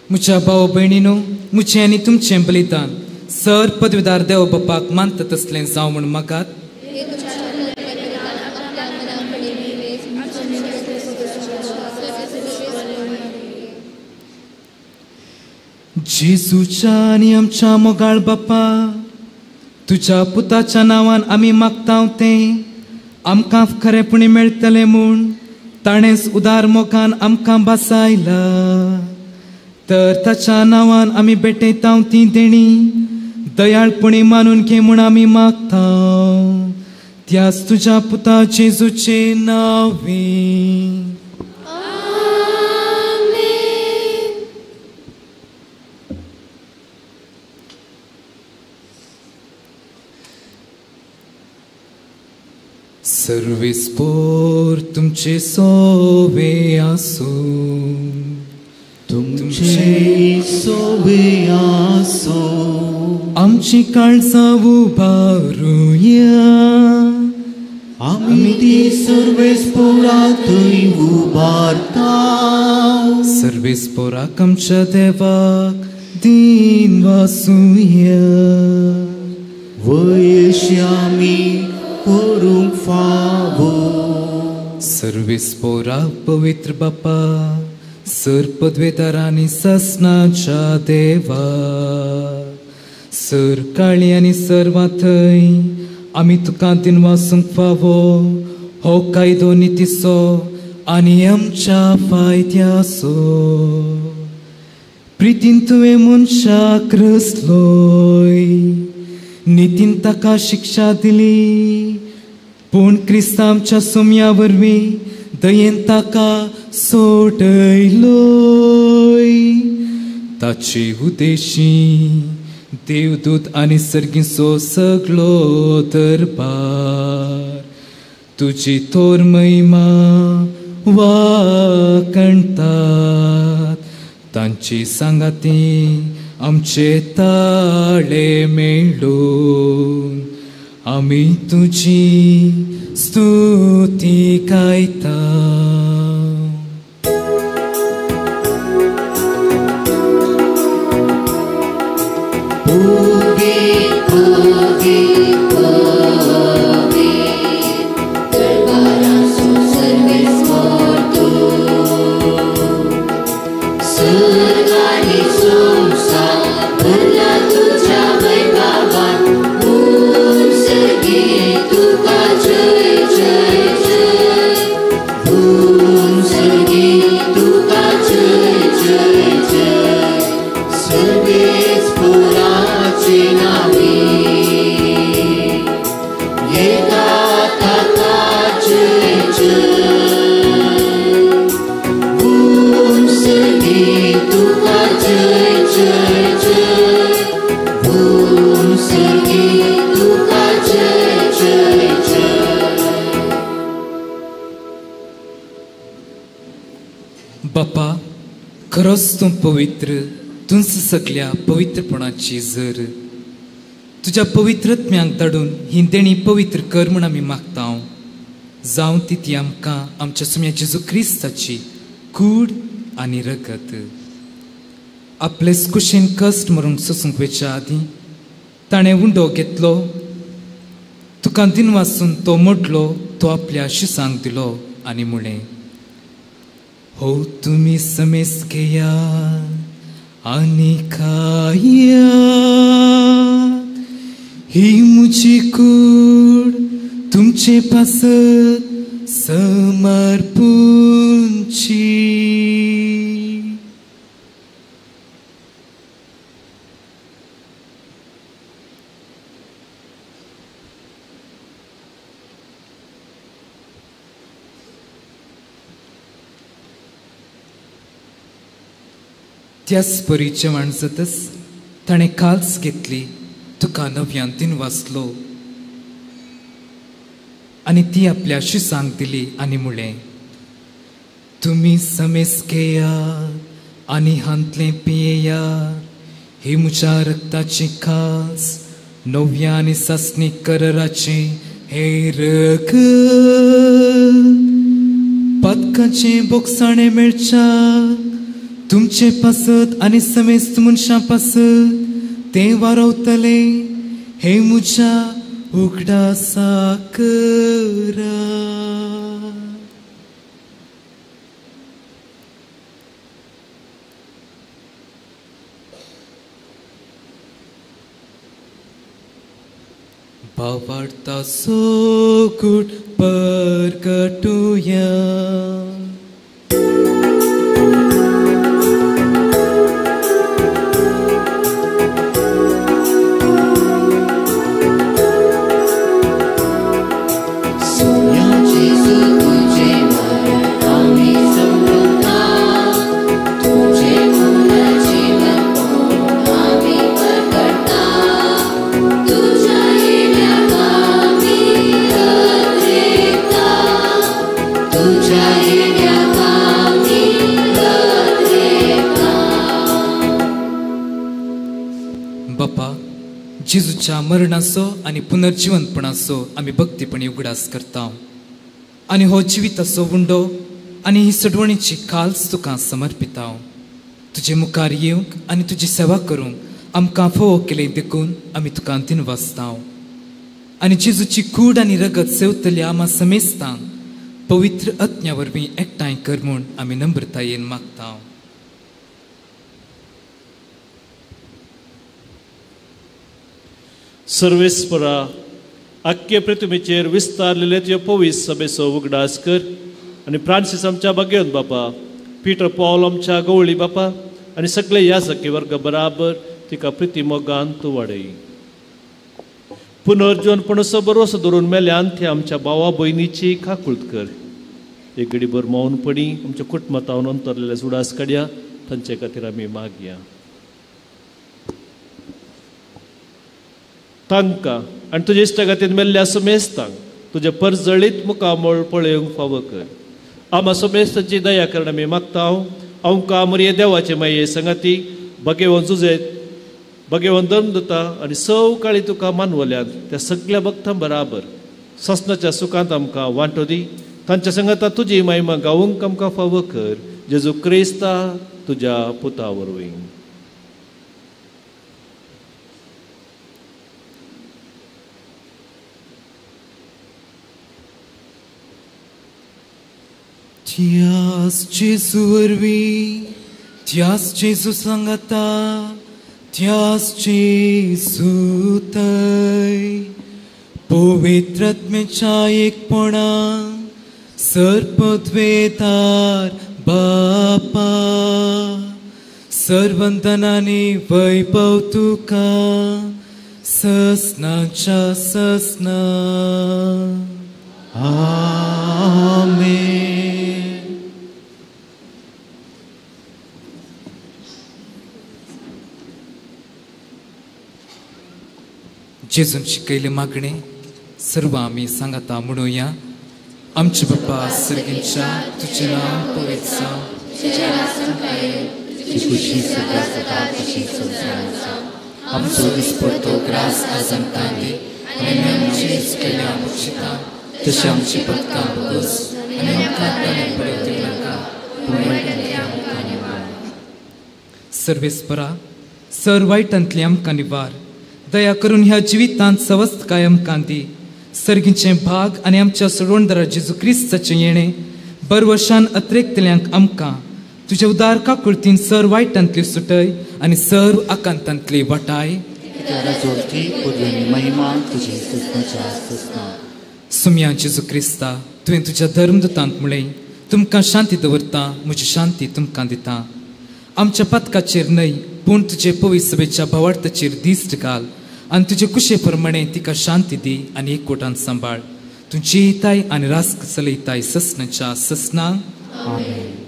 म्हज्या भाव भयणीनो, म्हजें आनी तुमचें बलिदान सर पदवीदार देव बापाक मानता तसलें जावं म्हूण मागात. जेजूच्या आनी आमच्या मोगाळ बापा, तुज्या पुताच्या नांवान आमी मागता तें आमकां खरेंपणी मेळटलें म्हूण ताणेंच उदार मोगान आमकां भासायला. तर ताच्या नांवान आमी भेटयता ती देणी दयाळपणी मानून घे म्हूण आमी मागता, त्याच तुज्या पुता जेजूचे नांवे. सर्वीस पोर तुमचे सोवे आसूं, तुमचे सोवे आसूं, आमची काळजां उबारुया, आमी ती सर्वेस पोरा थंय उबारता. सर्वेस पोराक आमच्या देवाक दीन वासुया, वयशी आमी करूंक फावो. सर्वेस पोरा पवित्र बापा, सर पदवेदार आनी ससनाच्या देवा, सर काळी आनी सर्वां थंय आमी तुका दिनवासूंक फावो हो कायदो नितीचो आनी आमच्या फायद्याचो. प्रितीन तुवें मनशाक रचलोय, नितीन ताका शिक्षा दिली, पूण क्रिस्तांव आमच्या सोम्या वरवीं दयेन ताका सोडयलोय. ताचे उदेशी देवदूत आनी सर्गीचो सगळो दरबार तुजी थोर महिमा वाकणतात. तांची सांगाती आमचे ताळे मेळून आमी तुजी स्तुती गायता. बापा, खरोच तूं पवित्र, तूंच सगल्या पवित्रपणाची जर. तुज्या पवित्रत्म्यांक धाडून ही देणी पवित्र कर म्हूण आमी मागता. जावं ती ती आमकां आमच्या सुम्या जेजू क्रिस्ताची कूड आनी रगत. आपले कुशीन कश्ट मरूंक सोसूंक वेच्या आदीं ताणें उंडो घेतलो, तुका दिनवासून तो मोडलो, तो आपल्या शिसांक दिलो आनी म्हणें, हो तुमी समेस घेया आनी खाया, ही म्हजी कूड तुमचे पासत समर्पूंची. त्याच परी जेवण जातच ताणें काल्स घेतली, तुका नव्यान दिन वाचलो आनी ती आपल्या शिसांक दिली आनी म्हणलें, तुमी समेस घेया आनी हांतलें पियेया, ही म्हज्या रक्ताची खास नव्या आनी सासणी कराराचें हें रगत. पातकाचें बोगसाणें मेळच्या तुमचे पासत आनी समेस्त मनशां पासत तें वारवतलें, हें म्हज्या उगडासा करा. भावार्थाचो गूट परगटुया. बापा, जेजूच्या मरणाचो आनी पुनर्जिवनपणाचो आमी भक्तीपणी उगडास करता आनी हो जिविताचो उंडो आनी ही सडवणीची खाल्स तुका समर्पिता. तुजे मुखार येवंक आनी तुजी सेवा करूंक आमकां फोव केलें देखून आमी तुका दिनवासता आनी जेजूची कूड आनी रगत सेवतल्या आमा समेस्तांक पवित्र आत्म्या वरवीं एकठांय कर म्हूण आमी नम्रतायेन मागता. सर्वेस्परा, आख्खे पृथ्वीचेर विस्तारलेले तुजे पवीस सभेचो उगडास कर आनी फ्रांसीस आमच्या भाग्यवंत बापा, पीटर पॉल आमच्या गवळी बापा आनी सगळे ह्या सखी वर्ग बराबर तिका प्रिती मोगान तूं वाडय. पुनर्जीवनपणाचो भरवसो धरून मेल्यान ते आमच्या भावा भयणीची काकूळत कर. एक घडीभर मौनपणी आमच्या कुटुंबांत अंतरलेले उडास काडया, तांचे खातीर आमी मागया. तांकां आनी तुज्या इश्टागतीन मेल्ल्या समेस्तांक तुजें परजळीत मुखामळ पळोवंक फावो कर. आमा समेस्तांची दया करण आमी मागता. आमकां मरिये देवाचे माये संगाती भगेवन जुजेत भगेवन धर्म दिता आनी सवकाळी तुका मानवल्यात त्या सगळ्या भक्तां बराबर ससनाच्या सुखांत आमकां वांटो दी. तांच्या संगाता तुजी महिमा गावूंक आमकां फावो कर. जेजू क्रिस्ता तुज्या पुता वरवीं. त्यास जेजू वरवीं, त्यास जेजू सांगता, त्यास जेजू थंय पवित्र आत्म्याच्या एकपणा सर्पद्वेतार बापा सर्वंतनानी वैभव तुका ससनाच्या ससना. आमेन. जेजून शिकयले मागणे सर्व आमी सांगता म्हणुया. आमचे बाप्पा सर्गींच्या, तुजें नांव पवित्र जावं, तुजी खुशी सदां जाता तशी संवसारांत जावं. आमचो दिसपडतो ग्रास आज आमकां दी आनी आमची चुकयल्या बक्षिता तशें आमची पदकां बगस आनी आमकां ताणें पडूंक दिवनाका पूण वायटांतली आमकां निवार. सर्वेस्परा सर वायटांतली आमकां निवार. दया करून ह्या जिवितांत सवस्तकाय आमकां दी. सर्गीचें भाग आनी आमच्या सोडवणदारा जेजू क्रिस्ताचें येणें बरवशान अत्रेकतल्यांक आमकां तुज्या उदार काकुळतीन सर वायटांतली सुटय आनी सर्व आकांतांतली वाटाय. सुम्या जेजू क्रिस्ता, तुवें तुज्या धर्मदूतांक म्हणलें, तुमकां शांती दवरता, म्हजी शांती तुमकां दिता. आमच्या पातकाचेर न्हय पूण तुजे पवित्र सभेच्या भावार्थाचेर दिश्ट घाल आनी तुजे कुशे प्रमाणे तिका शांती दी आनी एकवटान सांबाळ. तूं जियेताय आनी रास चलयताय ससनाच्या ससना.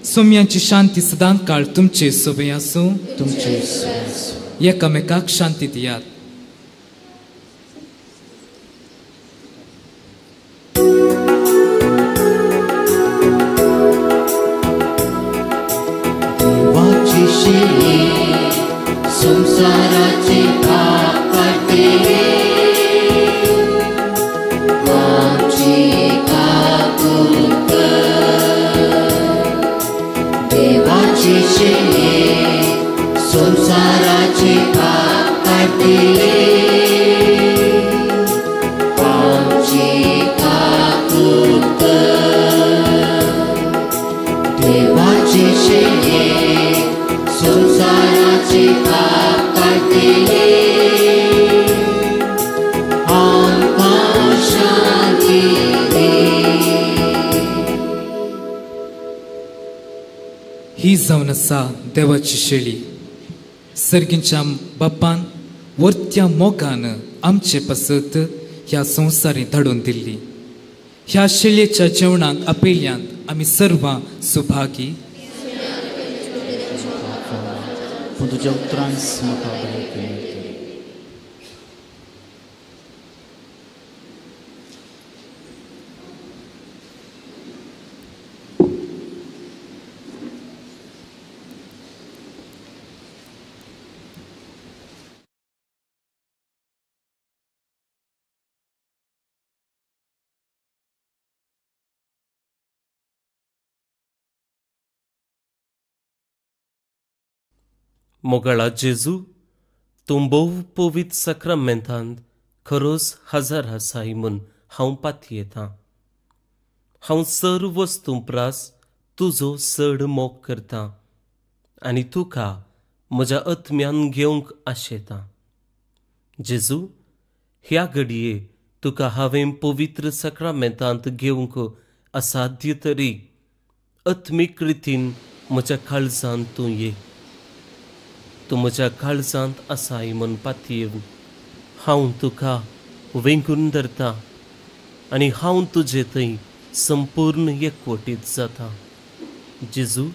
सोम्यांची शांती सदां काळ तुमचे सोबे आसूं. तुमचे एकामेकाक शांती दियात. देवाची शिली संसाराचे पाप काडटले, आमची काकूळ कर. देवाची शिली संसाराचे पाप काडटले, आमची काकूळ कर. देवाची शिली संसाराचे पाप काडटले, आमकां शांती दी. ही जावन आसा देवाची शेळी. सर्गींच्या बापान वर्त्या मोगान आमचे पासत ह्या संवसारीं धाडून दिल्ली. ह्या शेळयेच्या जेवणाक आपयल्ल्यान आमी सर्वां सुभागी. पूण तुज्या उतरान म्हाका भलायकी मेळटली. मोगाळा जेजू, तूं भोव पवित्र साक्रामेंतांत खरोच हजर आसाय म्हूण हांव पातयेतां. हांव सर्व वस्तूं प्रास तुजो चड मोग करतां आनी तुका म्हज्या आत्म्यान घेवंक आशेतां. जेजू, ह्या घडये तुका हांवें पवित्र साक्रामेंतांत घेवंक असाध्य तरी आत्मीक रितीन म्हज्या काळजांत तूं ये. तूं म्हज्या काळजांत आसाय म्हूण पातयेवन हांव तुका वेंगून धरता आनी हांव तुजे थंय संपूर्ण एकवटीत जाता. जेजू,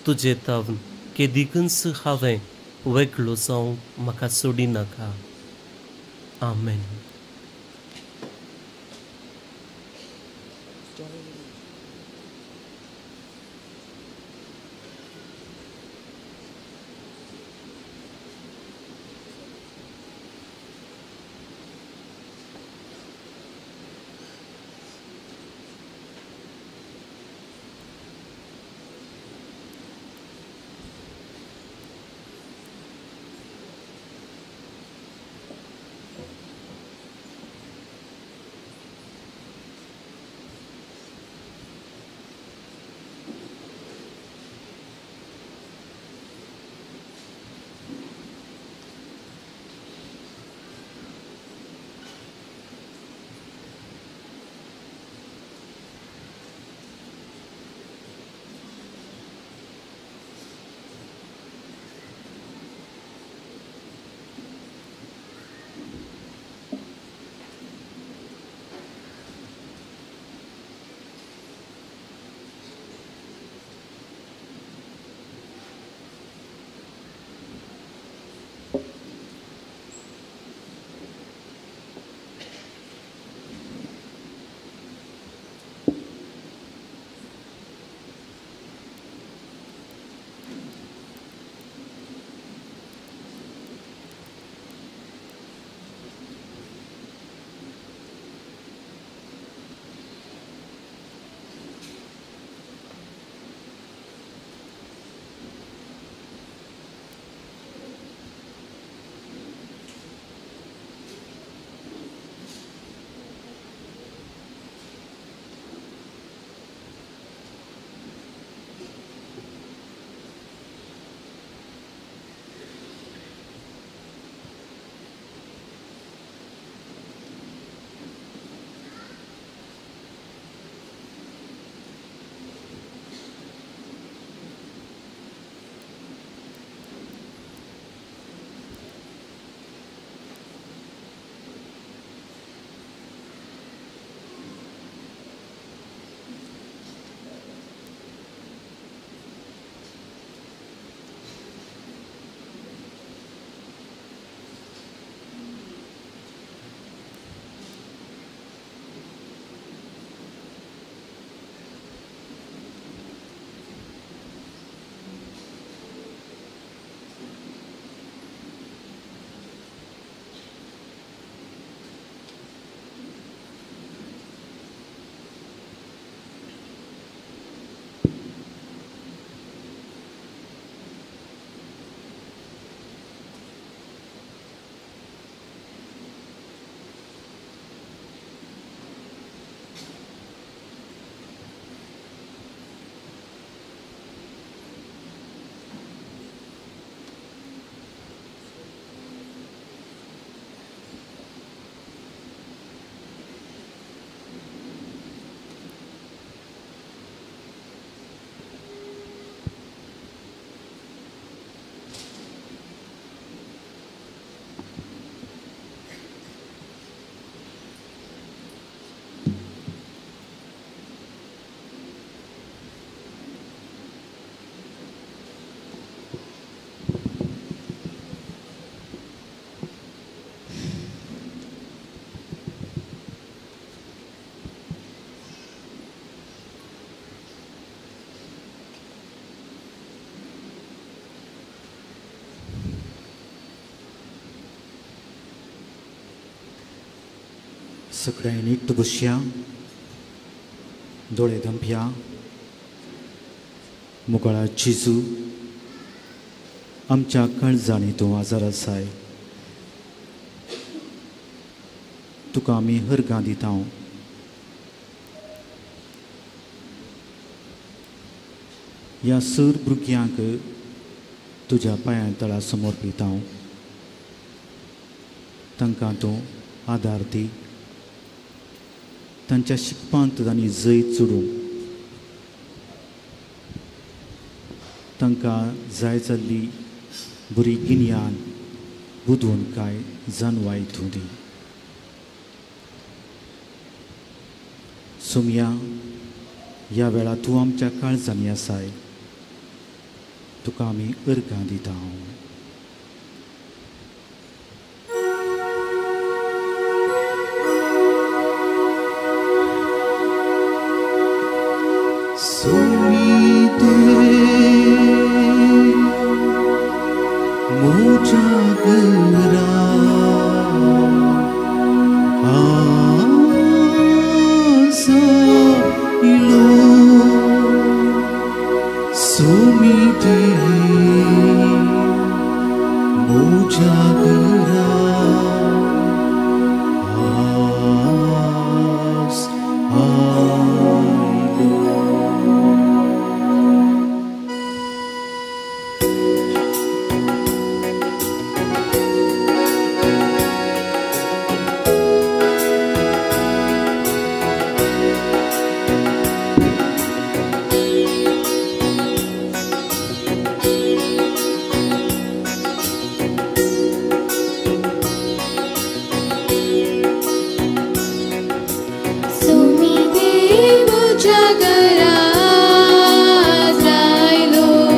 तुजे तावन केदिकूच हांवें वेगळो जावंक म्हाका सोडिनाका. आमेन. सगळ्यांनी बसया, दोळे दंपया. मुगळा जेजू, आमच्या काळजांनी तूं आजार आसाय, तुका आमी हरगां दिता. ह्या सर भुरग्यांक तुज्या पांयां तळा समर्पिता, तांकां तूं आदार दी, तांच्या शिकपांत तांणी जैत चडूं, तांकां जाय जाल्ली बरी गिन्यान बुदवंतकाय काय जानवाय तूं दी. सोमया, ह्या वेळा तूं आमच्या काळजांनी आसाय, तुका आमी अर्गां दिता. सुमिती म्हज्या घरा आज आयलो.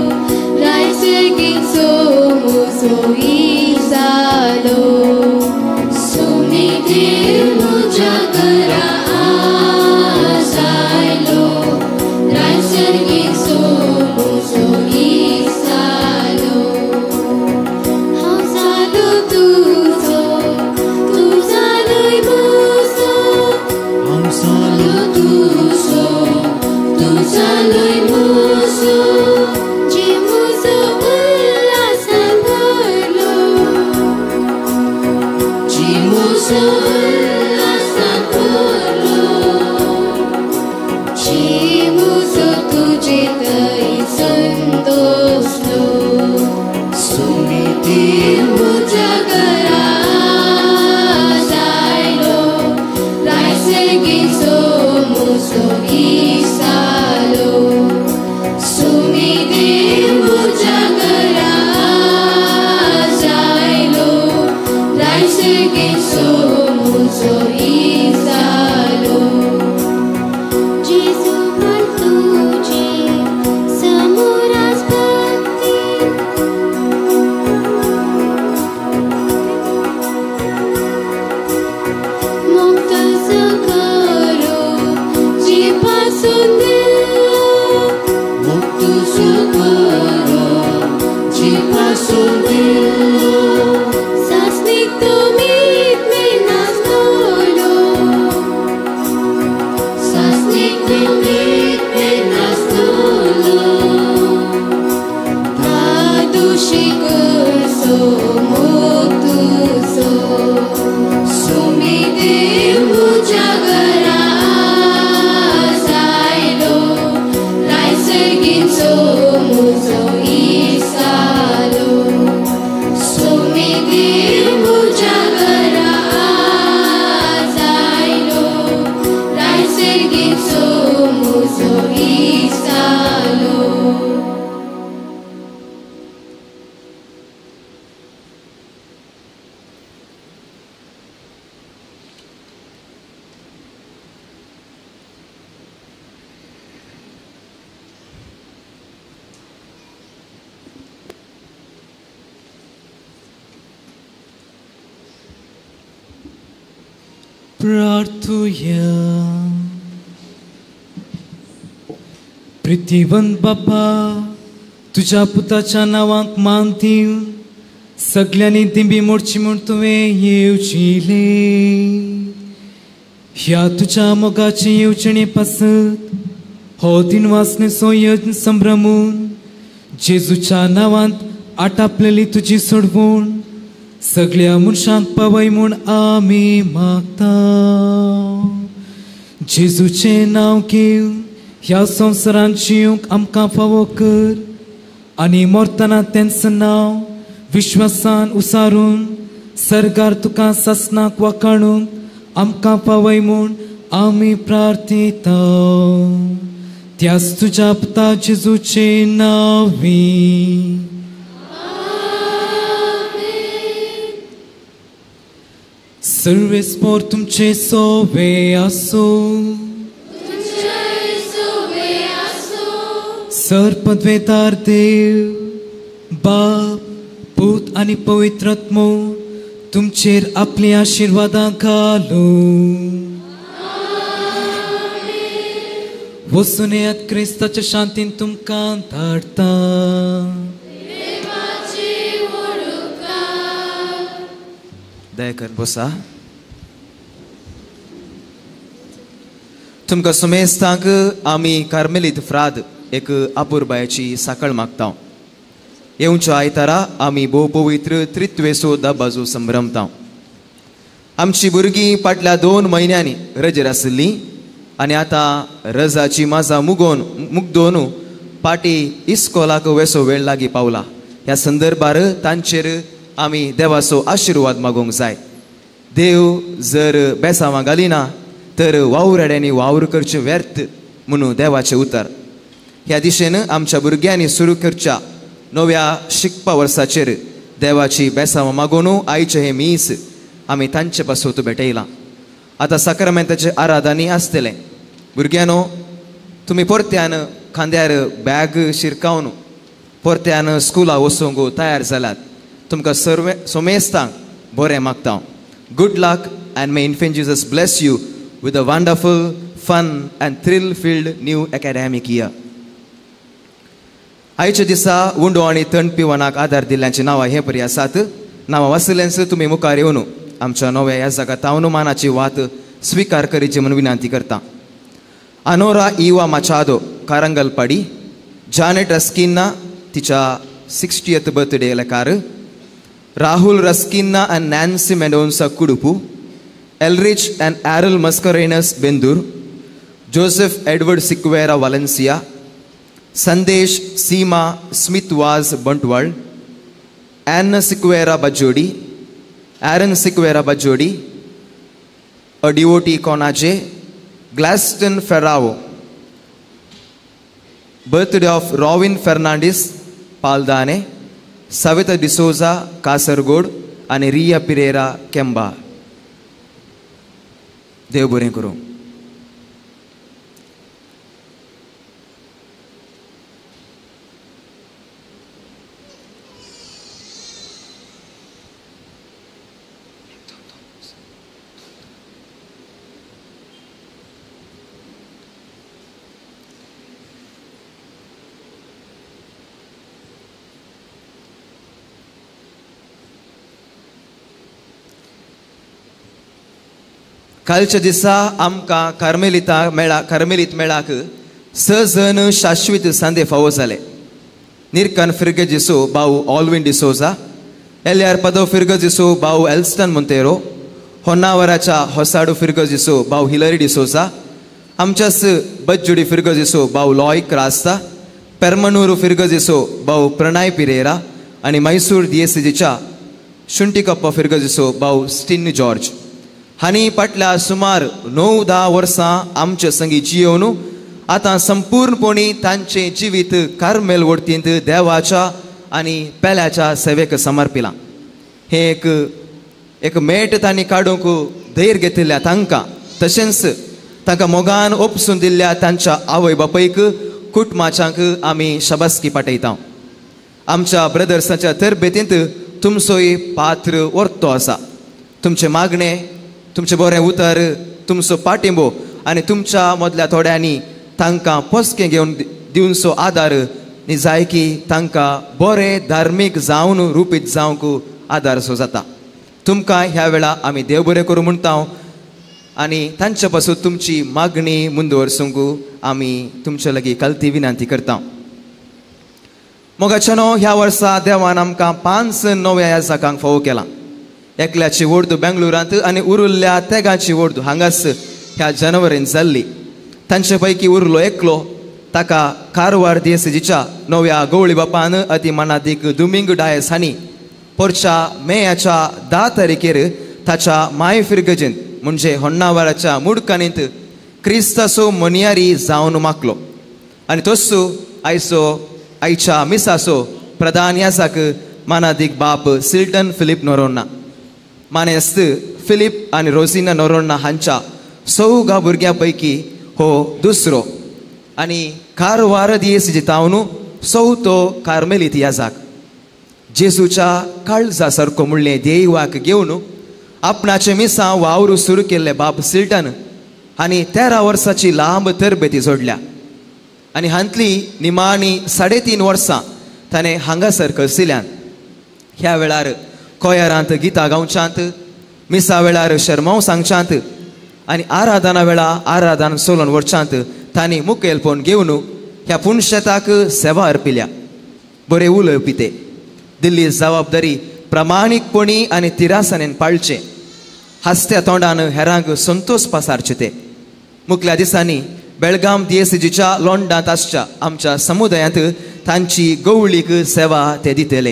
प्रार्थुया. प्रितीवंत बापा, तुज्या पुताच्या नांवाक मान दिवन सगल्यांनी दिंबी मोडची म्हूण तुवें येवजिलें. ह्या तुज्या मोगाचे येवजणे पासत हो दिनवासनेचो यत्न संभ्रमून जेजूच्या नांवांत आटापलेली तुजी सोडवण सगळ्या मनशांक पावय म्हूण आमी मागता. जेजूचें नांव घेवन ह्या संवसारांत जिवंक आमकां फावो कर आनी मरतना तेंचें नांव विश्वासान उसारून सर्गार तुका सासनाक वाखाणूंक आमकां पावय म्हूण आमी प्रार्थयता. त्याच तुज्या पुता जेजूचें नांवी. सर्वेस्पोर तुमचे सोवे आसूं. सर पदवेदार देव बाप पूत आनी पवित्र आत्मो तुमचेर आपली आशिर्वादां घालूं. वचून येयात क्रिस्ताच्या शांतीन तुमकां धाडटा. दया कर बसा. तुमकां सुमेस्तांक आमी कार्मेलीत फ्राद एक आपुरबायाची साकळ मागता. येवच्या आयतारा आमी भोव पवित्र त्रित्वेसो दबाजो संभ्रमता. आमची भुरगीं फाटल्या 2 म्हयन्यांनी रजेर आशिल्ली आनी आतां रजाची माजा मुगोवन मुगदोवन पाटी इस्कोलाक वेसो वेळ लागीं पावला. ह्या संदर्भार तांचेर आमी देवाचो आशिर्वाद मागूंक जाय. देव जर बेसांवां घालिना तर वावराड्यांनी वावर करचें व्यर्थ म्हणून देवाचें उतर. ह्या दिशेन आमच्या भुरग्यांनी सुरू करच्या नव्या शिकपा वर्साचेर देवाची बेसांवां मागून आयचें हें मीस आमी तांचे पासून भेटयलां. आतां साक्रामेंताचे आराधनी आसतलें. भुरग्यांनो, तुमी परत्यान खांद्यार बॅग शिरकावन परत्यान स्कुला वचूंक तयार जाल्यात. तुमकां सर्वे सोमेस्तांक बरें मागता. Good luck and may infant Jesus bless you with a wonderful, fun and thrill filled new academic year. आयच्या दिसा उंडो आनी थंड पिवणाक आदार दिल्ल्यांची नांवां हे परी आसात. नांवां वाचल्यांच तुमी मुखार येवन आमच्या नव्या ह्या जागा तावनुमानाची वात स्विकार करीची म्हूण विनंती करता. अनोरा इवा माचादो कारंगलपाडी, जानेट रस्किन्ना तिच्या 60th birthday लेकार, Rahul Rasquinha and Nancy Mendonca Kudupu, Elrich and Errol Mascarenhas Bendur, Joseph Edward Sequeira Valencia, Sandesh Seema Smith Vaz Bantwal, Anna Sequeira Bajodi, Aaron Sequeira Bajodi, a devotee Konaje, Glaston Ferrao. Birthday of Robin Fernandes Paldane, Savita D'Souza Kasaragod आनी रिया पिरेरा केंबा. देव बरें करूं. कालच्या दिसा आमकां कार्मेलिता मेळा कार्मेलीत मेळाक 6 जण शाश्वीत सांदे फावो जाले. निरकन फिर्गजिसो भाऊ ऑलविन डिसोजा, एल आर पदो फिर्गजिसो भाऊ एल्स्टन मोंतेरो, होन्नावराच्या होसाडू फिर्गजिसो भाऊ हिलरी डिसोजा, आमच्याच बज्जुडी फिर्गजिसो भाऊ लॉय क्रास्ता, पेर्मनूर फिर्गजिसो भाऊ प्रणय पिरेरा आनी मैसूर दिएसीजीच्या शुंटिकप्पा फिर्गजिसो भाऊ स्टिन जॉर्ज हांणी फाटल्या सुमार 9-10 वर्सां आमचे संगी जियोवन आतां संपूर्णपणी तांचें जिवीत कार्मेल वडतींत देवाच्या आनी पेल्याच्या सेवेक समर्पिलां. हें एक एक मेट तांणी काडूंक धैर्य घेतिल्ल्या तांकां, तशेंच तांकां मोगान ओपसून दिल्ल्या तांच्या आवय बापायक कुटुंबाच्यांक आमी शाबासकी पाठयता. आमच्या ब्रदर्साच्या तरबेतींत तुमचोय पात्र वर्तो आसा. तुमचें मागणें, तुमचें बरें उतर, तुमचो पाठिंबो आनी तुमच्या मदल्या थोड्यांनी तांकां पोसकें घेवन दिवचो आदार जाय की तांकां बरें धार्मीक जावन रुपीत जावंक आदार सो जाता. तुमकां ह्या वेळा आमी देव बरें करूं म्हणटा आनी तांचे पासून तुमची मागणी मुंदवरसूंक आमी तुमचे लागीं कलती विनंती करता. मोगाच्यानो, ह्या वर्सा देवान आमकां 5 नव्या ह्या जागांक फावो केला. एकल्याची वोर्दू बेंगलोरांत आनी उरुल्ल्या तेगाची वोर्दू हांगाच ह्या जनवरीन जाल्ली. तांचे पैकी उरलो एकलो, ताका कारवार दिएसीजीच्या नव्या गवळी बापान अति मनादीक दुमिंग डायस हांणी पोरच्या मेयाच्या 10 तारखेर ताच्या माय फिर्गजेंत म्हणजे होन्नावराच्या मुडकानींत क्रिस्ताचो मनियारी जावन मागलो आनी तोसो आयचो आयच्या मिसाचो प्रधान याजाक मानादीक बाप सिल्टन फिलीप नोरोन्ना. मानेस्त फिलीप आनी रोजिना नोरोन्ना हांच्या 4 भुरग्यां पैकी हो दुसरो आनी कारवार दिएसीजी तावन 4थो कार्मेलीत याजाक. जेजूच्या काळजा सारको म्हणलें देवाक घेवन आपणाचें मिसां वावर सुरू केल्ले बाप सिल्टन आनी 13 वर्साची लांब तरबेती जोडल्या आनी हांतली निमाणी 3.5 वर्सां ताणें हांगासर खर्चिल्यान. ह्या वेळार कोयरांत गितां गावच्यांत, मिसा वेळार शर्मांव सांगच्यांत आनी आराधना वेळा आराधन सोलोन व्हरच्यांत तांणी मुखेलपण घेवन ह्या पुणशेताक सेवा अर्पिल्या. बरे उलोवपी ते दिल्ली जबाबदारी प्रामाणीकपणी आनी तिरासानेन पाळचे, हासत्या तोंडान हेरांक संतोष पासारचे ते. मुखल्या दिसांनी बेळगाम दियेसीजीच्या लोंडांत आसच्या आमच्या समुदायांत तांची गवळीक सेवा ते दितले.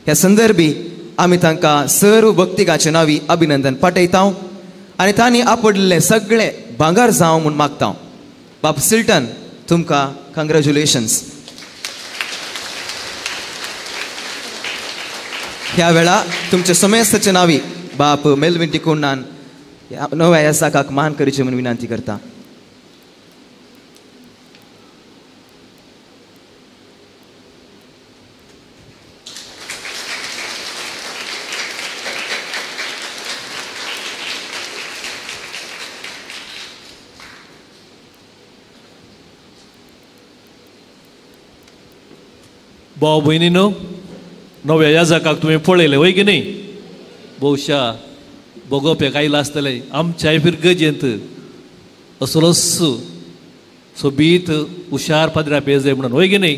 ह्या संदर्भी आमी तांकां सर्व भक्तिकाचे नांवी अभिनंदन पाठयता आनी तांणी आपडलें सगळें भांगर जावं म्हूण मागता. बाब सिल्टन, तुमकां कंग्रेच्युलेशन्स. ह्या वेळा तुमच्या समेस्ताचे नांवी बाप मेलविन टिकोणान नव्या यासाकाक मान करचे म्हूण विनंती करता. भाव भयणीनो, नव्या याजकाक तुवें पळयलें वय की न्ही? बहुशा बगोवप्याक आयलां आसतलें. आमच्याय फिरगजेंत असलोच सोबीत हुशार पाद्र्या पेज म्हणून वय की न्ही?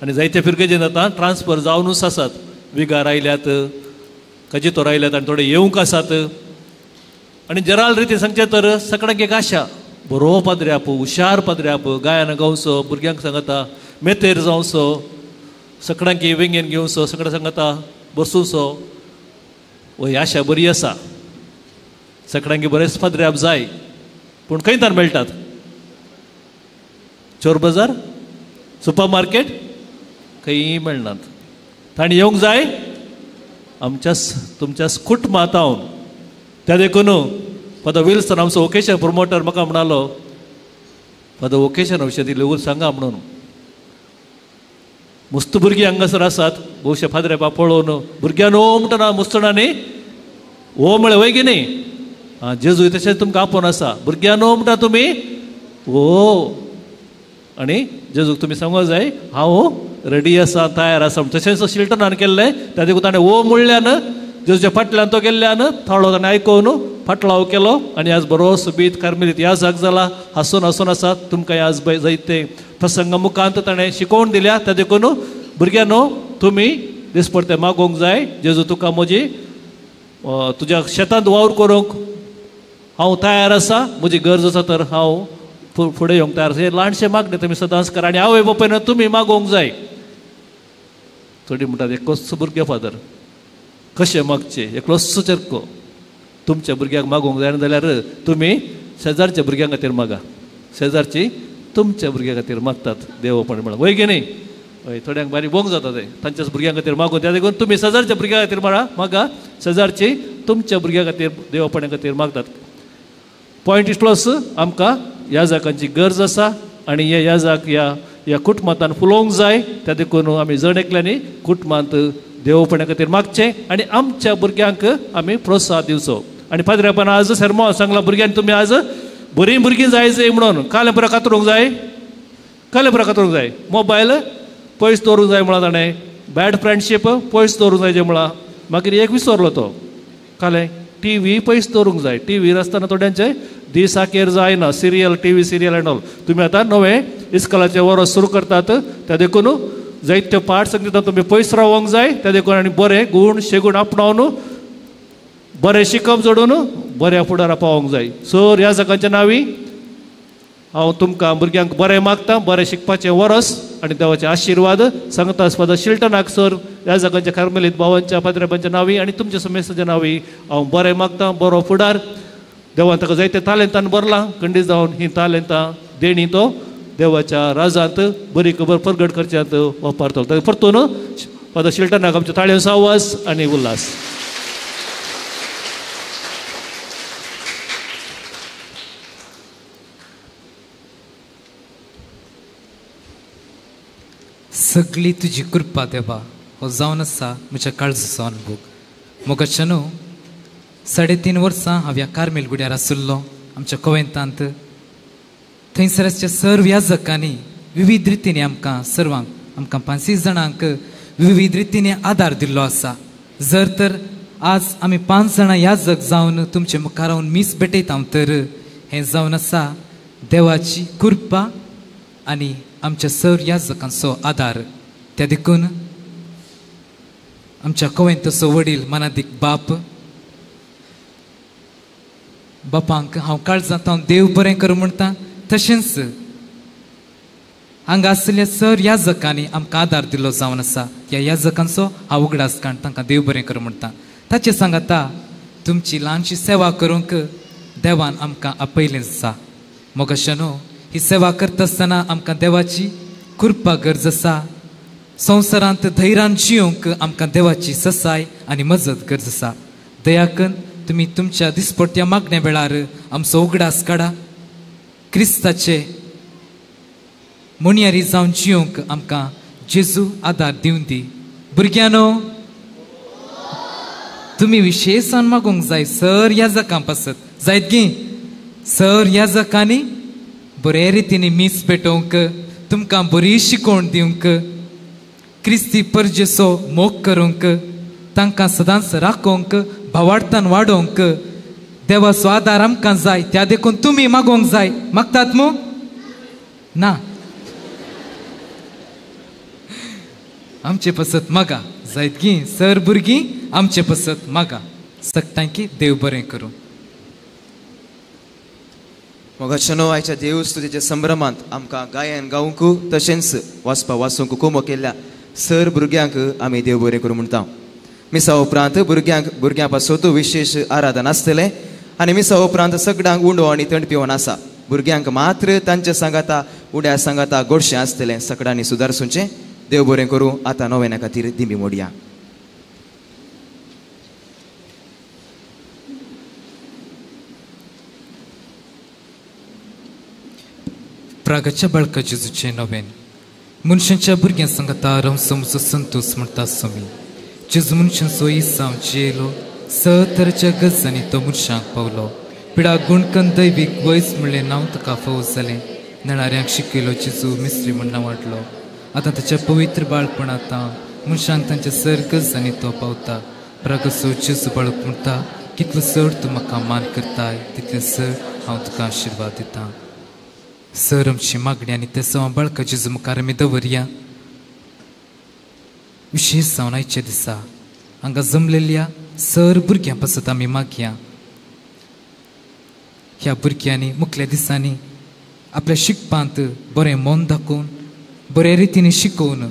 आनी जायते फिरगजेंत आतां ट्रान्सफर जावनूच आसात. विगार आयल्यात, कजितोर आयल्यात आनी थोडे येवंक आसात. आनी जराल रितीन सांगचें तर सगळ्यांक एक आशा, बरो पाद्र्याप, हुशार पाद्र्याप, गायन गावचो, भुरग्यांक सांगता मेतेर जावचो, सगळ्यांक वेंगेन घेवचो, सगळ्या सांगता बसूचो. वय आशा बरी आसा, सगळ्यांक बरेच पाद्र्याप जाय. पूण खंय तर मेळटात? चोर बाजार, सुपर मार्केट, खंय मेळनात. तांणी येवंक जाय आमच्याच तुमच्याच कुटुंबांत. त्या देखून फादर विल्सन आमचो वोकेशन प्रोमोटर म्हाका म्हणालो, फादर वोकेशन विशय दिल्ले सांगा म्हणून. मस्त भुरगीं हांगासर आसात, भोवशे फादरे बाप पळोवन भुरग्यान ओ म्हणटना मुस्तणांनी ओ म्हळें वय की न्ही? आं, जेजू तशेंच तुमकां आपोवन आसा, भुरग्यान ओ म्हणटा तुमी ओ, आनी जेजूक तुमी सांगूंक जाय हांव रेडी आसा, तयार आसा. तशेंच शिल्टनान केल्लें, त्या देखून ताणें ओ म्हणल्यान जेजूच्या फाटल्यान तो गेल्ल्यान थाळो ताणें आयकून फाटलाव केलो आनी आज बरो सोबीत कार्मेलीत याजक जाला, हांसून हांसून आसा. तुमकां आज जायते प्रसंग मुखांत ताणें शिकोवन दिल्या. त्या देखून भुरग्यांनो तुमी दिसपडते मागोवंक जाय, जेजू तुका म्हजी तुज्या शेतांत वावर करूंक हांव तयार आसा, म्हजी गरज आसा तर हांव फुडें येवंक तयार आसा. हें ल्हानशें मागणें तुमी सदांच करा आनी आवय बापायन तुमी मागोवंक जाय. थोडी म्हणटात एकलोच भुरगें फादर, कशें मागचें? एकलोच चेरको. तुमच्या भुरग्यांक मागोवंक जाय जाल्यार तुमी शेजारच्या भुरग्यां खातीर मागा, शेजारची तुमच्या भुरग्यां खातीर मागतात देवपण म्हणून, वय की न्ही? हय, थोड्यांक बारीक बोंग जाता तें तांच्याच भुरग्यां खातीर मागून. त्या देखून तुमी शेजारच्या भुरग्यां खातीर मागा, शेजारची तुमच्या भुरग्यां खातीर देवपणा खातीर मागतात. पॉयंट इतलोच, आमकां याजकांची गरज आसा आनी हे याजक ह्या कुटुंबांत फुलोवंक जाय. त्या देखून आमी जण एकल्यांनी कुटुंबांत देवपणा खातीर मागचें आनी आमच्या भुरग्यांक आमी प्रोत्साह दिवचो. आनी पाद्र्यापान आज सरमो सांगला भुरग्यांनी तुमी आज बरीं भुरगीं जाय जाय म्हणून कालें पुरा कातरूंक जाय, कालें पुरा कातरूंक जाय, मोबायल पयस दवरूंक जाय म्हणा ताणें, बॅड फ्रेंडशीप पयस दवरूंक जाय म्हणा. मागीर एक विसरलो तो, कालें टी व्ही पयस दवरूंक जाय. टी व्हीर आसतना थोड्यांचे दीस आखेर जायना, serial T V serial and all. तुमी आतां नवें इस्कॉलाचें वरस सुरू करतात, त्या देखून जायत्यो पाठ सांगता तुमी पयस रावोंक जाय. त्या देखून आनी बरें गूण शेगूण आपणावन बरें शिकप जोडून बऱ्या फुडारा पावोंक जाय. सर ह्या सगळ्यांच्या नांवी हांव तुमकां भुरग्यांक बरें मागता, बरें शिकपाचें वरस आनी देवाचे आशिर्वाद सांगता. फादर शिल्टनाक सर ह्या सगळ्यांच्या कार्मेलीत भावांच्या पाद्रेबांच्या नांवी आनी तुमच्या समेस्ताच्या नांवी हांव बरें मागता, बरो फुडार. देवान ताका जायते तालेंतान भरलां, खंडीत जावन ही तालेंतां देणी तो देवाच्या राजांत बरी खबर परगट करच्यांत वापरतलो. परतून फादर शिल्टनाक आमच्या ताळयांचो आवाज आनी उल्हास. सगळी तुजी कृपा देवा हो जावन आसा म्हज्या काळजाचो अनुभव. मोगाच्यानो, 3.5 वर्सां हांव ह्या कार्मेल गुड्यार आशिल्लो आमच्या कोवेंतांत. थंयसर आसच्या सर्व याजकांनी विविध रितींनी आमकां सर्वांक, आमकां 5-6 जाणांक विविध रितींनी आदार दिल्लो आसा. जर तर आज आमी 5 जाणां याजक जावन तुमचे मुखार रावन मीस भेटयता तर हें जावन आसा देवाची कृपा आनी आमच्या सर याजकांचो आदार. त्या देखून आमच्या कवेंतचो वडील मनादीक बाप बापांक हांव काळजांत हांव देव बरें करूं म्हणटा. तशेंच हांगा आशिल्ल्या सर याजकांनी आमकां आदार दिल्लो जावन आसा. ह्या याजकांचो हांव उगडास काण तांकां देव बरें करूं म्हणटा. ताचें सांगाता तुमची ल्हानशी सेवा करूंक देवान आमकां आपयलें आसा. मोगाशानो ही सेवा करता आसतना आमकां देवाची कृपा गरज आसा. संवसारांत धैर्यान जियोंक आमकां देवाची ससाय आनी मजत गरज आसा. दयाकन तुमी तुमच्या दिसपट्ट्या मागण्या वेळार आमचो उगडास काडा. क्रिस्ताचे मुणयारी जावन जियोंक आमकां जेजू आदार दिवन दी. भुरग्यांनो तुमी विशेषान मागूंक जाय सर याजकां पासत जायत गी. सर याजकांनी बरे रितीनी मीस पेटोवंक, तुमकां बरी शिकवण दिवंक, क्रिस्ती परजेचो मोग करूंक, तांकां सदांच राखोवंक, भावार्थान वाडोवंक देवाचो आदार आमकां जाय. त्या देखून तुमी मागोवंक जाय. मागतात मू ना? आमचे पसत मागा जायत गी सर भुरगीं आमचे पसत मागा. सगटांकी देव बरें करूं. मोगाचनो आयच्या देव स्तुतीच्या संभ्रमांत आमकां गायन गावंक तशेंच वाचपा वाचूंक कोमो केल्ल्या सर भुरग्यांक आमी देव बरें करूं म्हणटा. मिसा उपरांत भुरग्यांक भुरग्यां पासत विशेश आराधन आसतलें आनी मिसा उपरांत सगळ्यांक उंडो आनी थंड पिवन आसा. भुरग्यांक मात्र तांच्या सांगाता उड्या सांगाता गोडशें आसतलें. सगळ्यांनी सुदारसुचें. देव बरें करूं. आतां नोवेना खातीर दिंबी मोडया. प्रागाच्या बाळका जेजूचें नवेन मनशांच्या भुरग्यां सांगाता रमसो संतोष म्हणटा स्वामी. जेजू मनशांचो इसांव जियेलो, स तरेच्या गजांनी तो मनशांक पावलो. पिडा गुणकन दैवीक वयस म्हणलें नांव ताका फावो जालें. नेणाऱ्यांक शिकयलो जेजू मिस्त्री म्हण नांव वाडलो. आतां ताच्या पवित्र बाळपणांत मनशांक तांच्या सर गजांनी तो पावता. प्रागाचो जेजू बाळक म्हणटा, कितलो चड तूं म्हाका मान करताय तितलें चड हांव तुका आशिर्वाद दितां. सर आमची मागणी आनी ते सवां बाळका जेजू मुखार आमी दवरया. विशेष जावन आयच्या दिसा हांगा जमलेल्या सर भुरग्यां पासत आमी मागया. ह्या भुरग्यांनी मुखल्या दिसांनी आपल्या शिकपांत बरें मन दाखोवन बरे रितीन शिकोवन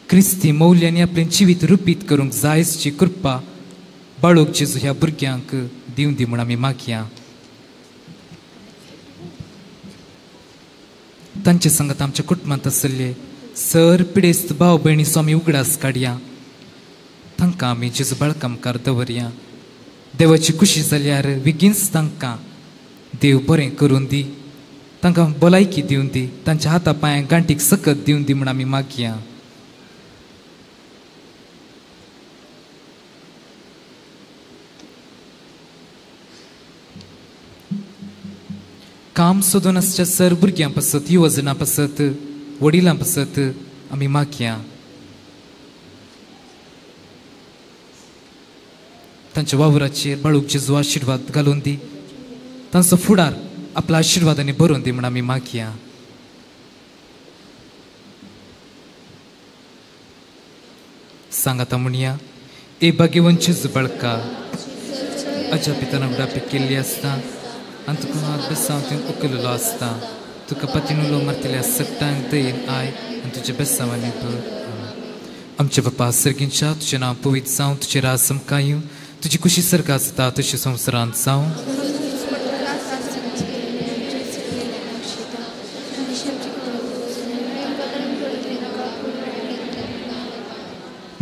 क्रिस्ती मौल्यांनी आपलें जिवीत रुपीत करूंक जायची कृपा बाळूक जेजू ह्या भुरग्यांक दिवन दी म्हूण आमी मागया. तांचे सांगात आमच्या कुटुंबांत आसले सर पिडेस्त भाव भयणीचो आमी उगडास काडया. तांकां आमी जेजू बाळका मुखार दवरया. देवाची खुशी जाल्यार बेगीनच तांकां देव बरें करून दी, तांकां भलायकी दिवन दी, तांच्या हाता पांयांक गांठीक सकत दिवन दी म्हूण आमी मागया. काम सोदून आसच्या सर भुरग्यां पासत, युवजणां पासत, वडिलां पासत आमी मागया. तांच्या वावराचेर बाळूक जेजू आशिर्वाद घालून दी, तांचो फुडार आपल्या आशिर्वादांनी भरून दी म्हूण आमी मागया. सांगाता म्हणया, ए भाग्यवंत जेजू बाळका, अज्या पितान उडापी केल्ली आसता आनी तुका हात बेसांव दिवन उखललो आसता. तुका पातिनुलो मारतल्या सगटांक दयेन I आनी तुज्या बेसांवांनी भर. आमच्या बापा सर्गींच्या, तुजें नांव पवित्र जावं, तुजें राज आमकां येवं, तुजी खुशी सर्गांत जाता तशी संवसारांत जावं.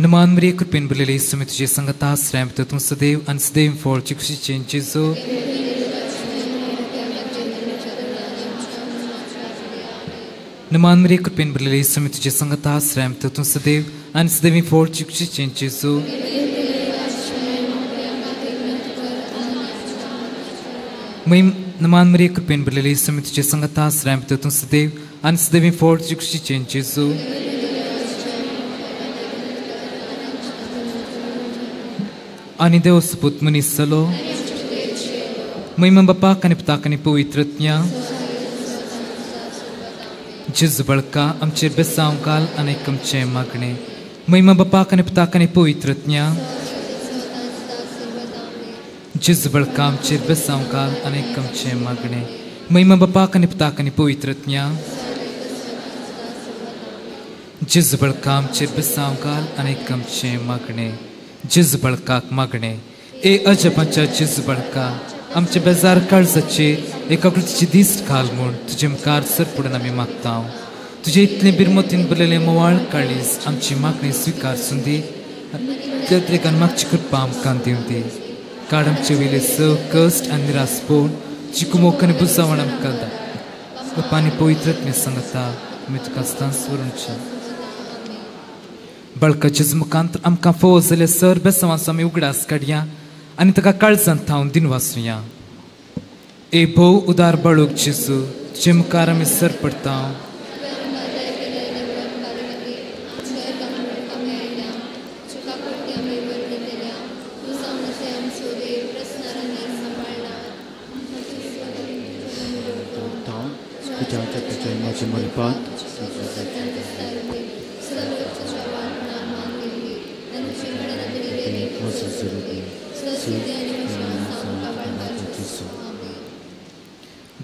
नमान मरिये कृपेन भरलेले सुमी तुजे सांगाता आश्रय तूं सदैव आनी सदैव फळची खुशीचें जेजू. नमान मरिये कृपेन भरलेले सुमी तुजे सांगाता आश्रय तूं सदैव आनी सदैव फळची खुशीचें जेजू. नमान मरिये कृपेन भरलेले सुमी तुजे सांगाता आश्रय तूं सदैव आनी सदैव फळची खुशीचें जेजू. आनी देव सपूत मनीस जालो महिमा बापाक आनी पुताक आनी पवित्रज्ञा. जेजू बळका आमचेर बेसांव घाल आनी आमचें मागणें. महिमा बापाक आनी पुताक आनी पवित्रज्ञा. जेजू बळका आमचेर बेसांव घाल आनी आमचें मागणें. महिमा बापाक आनी पुताक आनी पवित्रज्ञा. जेजू बळका आमचेर बेसांव घाल आनी आमचें मागणें. जेजू बळकाक मागणें. ए अजपांच्या जेजू बळका आमचे बेजार काळजाचेर एकाकृतीची दिश्ट घाल म्हूण तुजे मुखार सरपडून आमी मागता. तुजे इतलें बिरमतीन भरलेलें मोवाळ काळीज आमची मागणी स्विकार सुंदी. त्या त्रेकान मागची कृपा आमकां दिवं दी. काड आमचे वयले स कश्ट आनी निरास पळोवन तुजी कुमोक आनी बुजावण आमकां दा. बापा आनी पवित्रत्मे सांगता आमी तुका सदांच वरुणच्या. बळकाचेच मुखांत आमकां फोव जाल्यार सर बेसांवाचो आमी उगडास काडया आनी ताका काळजांत थावन दिनवासुया. ए भोव उदार बाळूक जेजू तुजे मुखार आमी सर पडटा.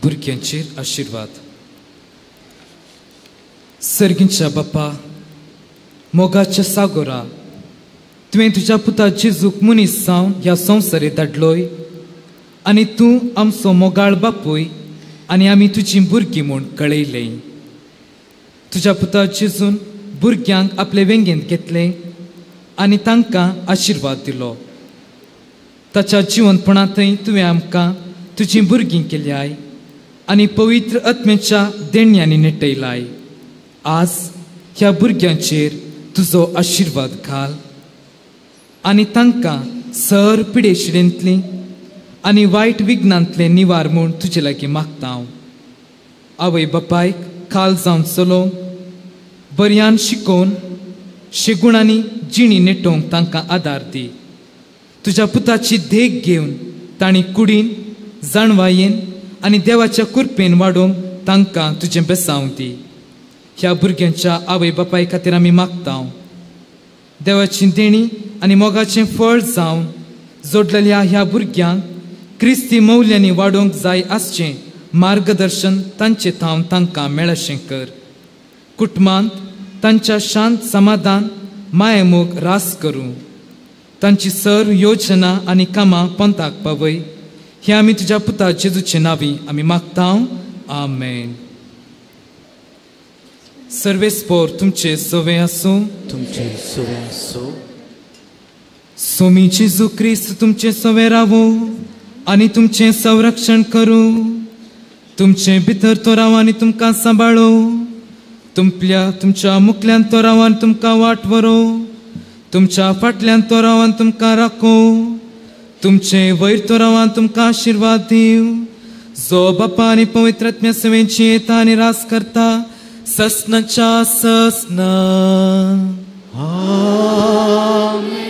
भुरग्यांचेर आशिर्वाद. सर्गींच्या बापा, मोगाच्या सागोरा, तुवें तुज्या पुता जेजूक मनीस जावन ह्या संवसारे धाडलोय आनी तूं आमचो मोगाळ बापूय आनी आमी तुजीं भुरगीं म्हूण कळयलें. तुज्या पुता जेजून भुरग्यांक आपले वेंगेंत घेतलें आनी तांकां आशिर्वाद दिलो. ताच्या जिवनपणांतय तुवें आमकां तुजीं भुरगीं केल्याय आनी पवित्र आत्म्याच्या देण्यांनी नेटयलाय. आज ह्या भुरग्यांचेर तुजो आशिर्वाद घाल आनी तांकां सर पिडेशिडेंतली आनी वायट विघ्नांतले निवार म्हूण तुजे लागीं मागता हांव. आवय बापायक खाल जावन चलोवंक, बऱ्यान शिकोवन शेगुणांनी जिणी नेटोवंक तांकां आदार दी. तुज्या पुताची देख घेवन तांणी कुडीन, जाणवायेन आनी देवाच्या कृपेन वाडोवंक तांकां तुजें बेसांव दी. ह्या भुरग्यांच्या आवय बापाय खातीर आमी मागता. देवाची देणी आनी मोगाचें फळ जावन जोडलेल्या ह्या भुरग्यांक क्रिस्ती मौल्यांनी वाडोवंक जाय आसचें मार्गदर्शन तांचे थावन तांकां मेळशें कर. कुटुंबांत तांच्या शांत समाधान मायेमोग रास करूं. तांची सर योजना आनी कामां पंथाक पावय. हे आमी तुज्या पुता जेजूचे नांवी आमी मागता. आमेन. सर्वेस्पोर तुमचे सवे आसूं. तुमचे सवे आसूं. सोमी जेजू क्रिस्त तुमचे सवे रावूं आनी तुमचें संरक्षण करूं. तुमचे भितर तो राव आनी तुमकां सांबाळूं. तुमच्या मुखल्यान तो राव आनी तुमकां वाट व्हरूं. तुमच्या फाटल्यान तो राव आनी तुमकां राखूं. तुमचे वयर तो राव आनी तुमकां आशिर्वाद दिवं. जो बापा आनी पवित्र आत्म्या सवेंची येता आनी रास करता ससनाच्या ससना. आमेन.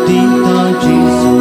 Dita Gesù,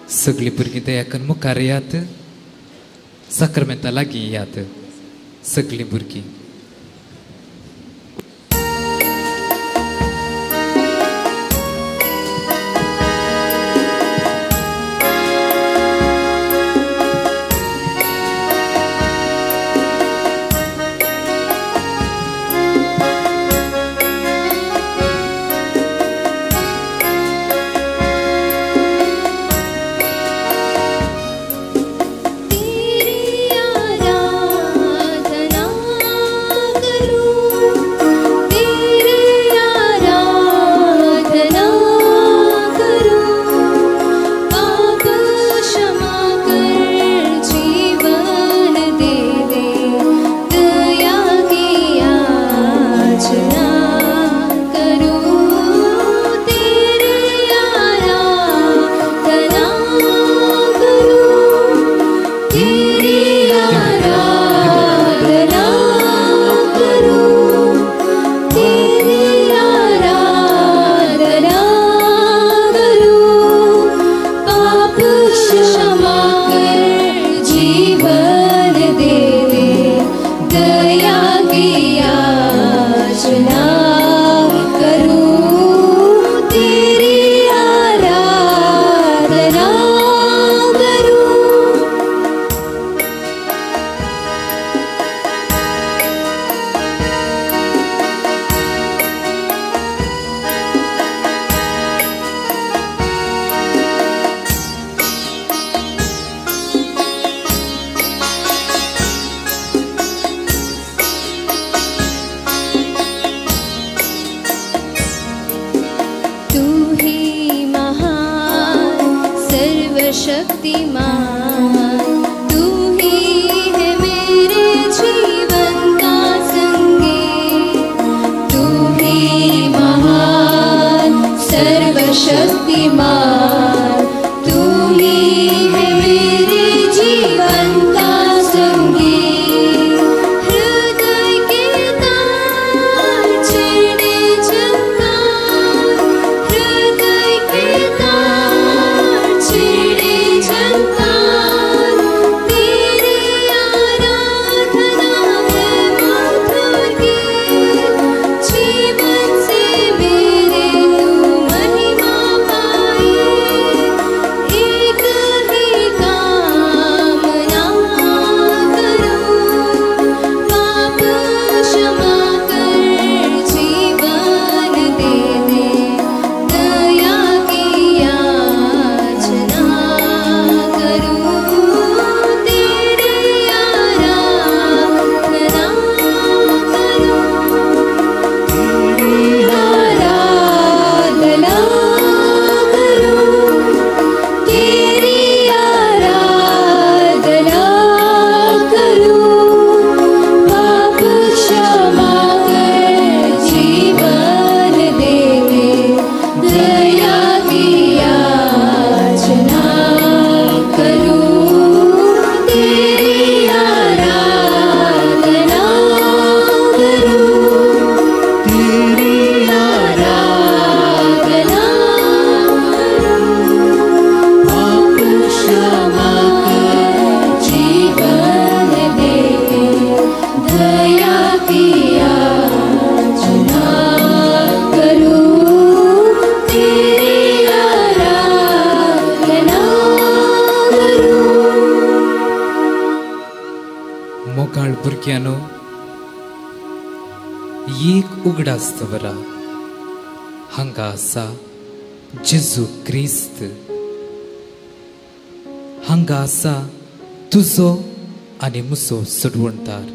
सगळीं भुरगीं दयाकन मुखार येयात, साक्रमेंता लागीं येयात सगळीं भुरगीं. सर्वशक्तिमान तू ही है मेरे जीवन का संगीत, तू ही महान सर्वशक्तिमान, तू ही है मेरे जीवन का संगीत। हृदय के तार छेड़े झंकार, हृदय के तार छेड़े झंकार, तेरी आराधना है मधुर गीत, जीवन से मेरे तू महिमा पाए, एक ही कामना करूं, पाप क्षमा कर जीवन दे दे, दया की याचना करूं, तेरी आराधना करूं, तेरी आराधना करूं, तेरी आराधना करूं, पाप क्षमा कर जीवन दे दे, दया की याचना करूं, तेरी आराधना करूं, तेरी आराधना करूं, पाप क्षमा कर जीवन दे दे, दया की याचना करूं, तेरी आराधना करूं। मोगाळ भुरग्यांनो, एक उगडास दवरा, हांगा आसा जेजू क्रिस्त, हांगा आसा तुजो आनी म्हजो सोडवणदार,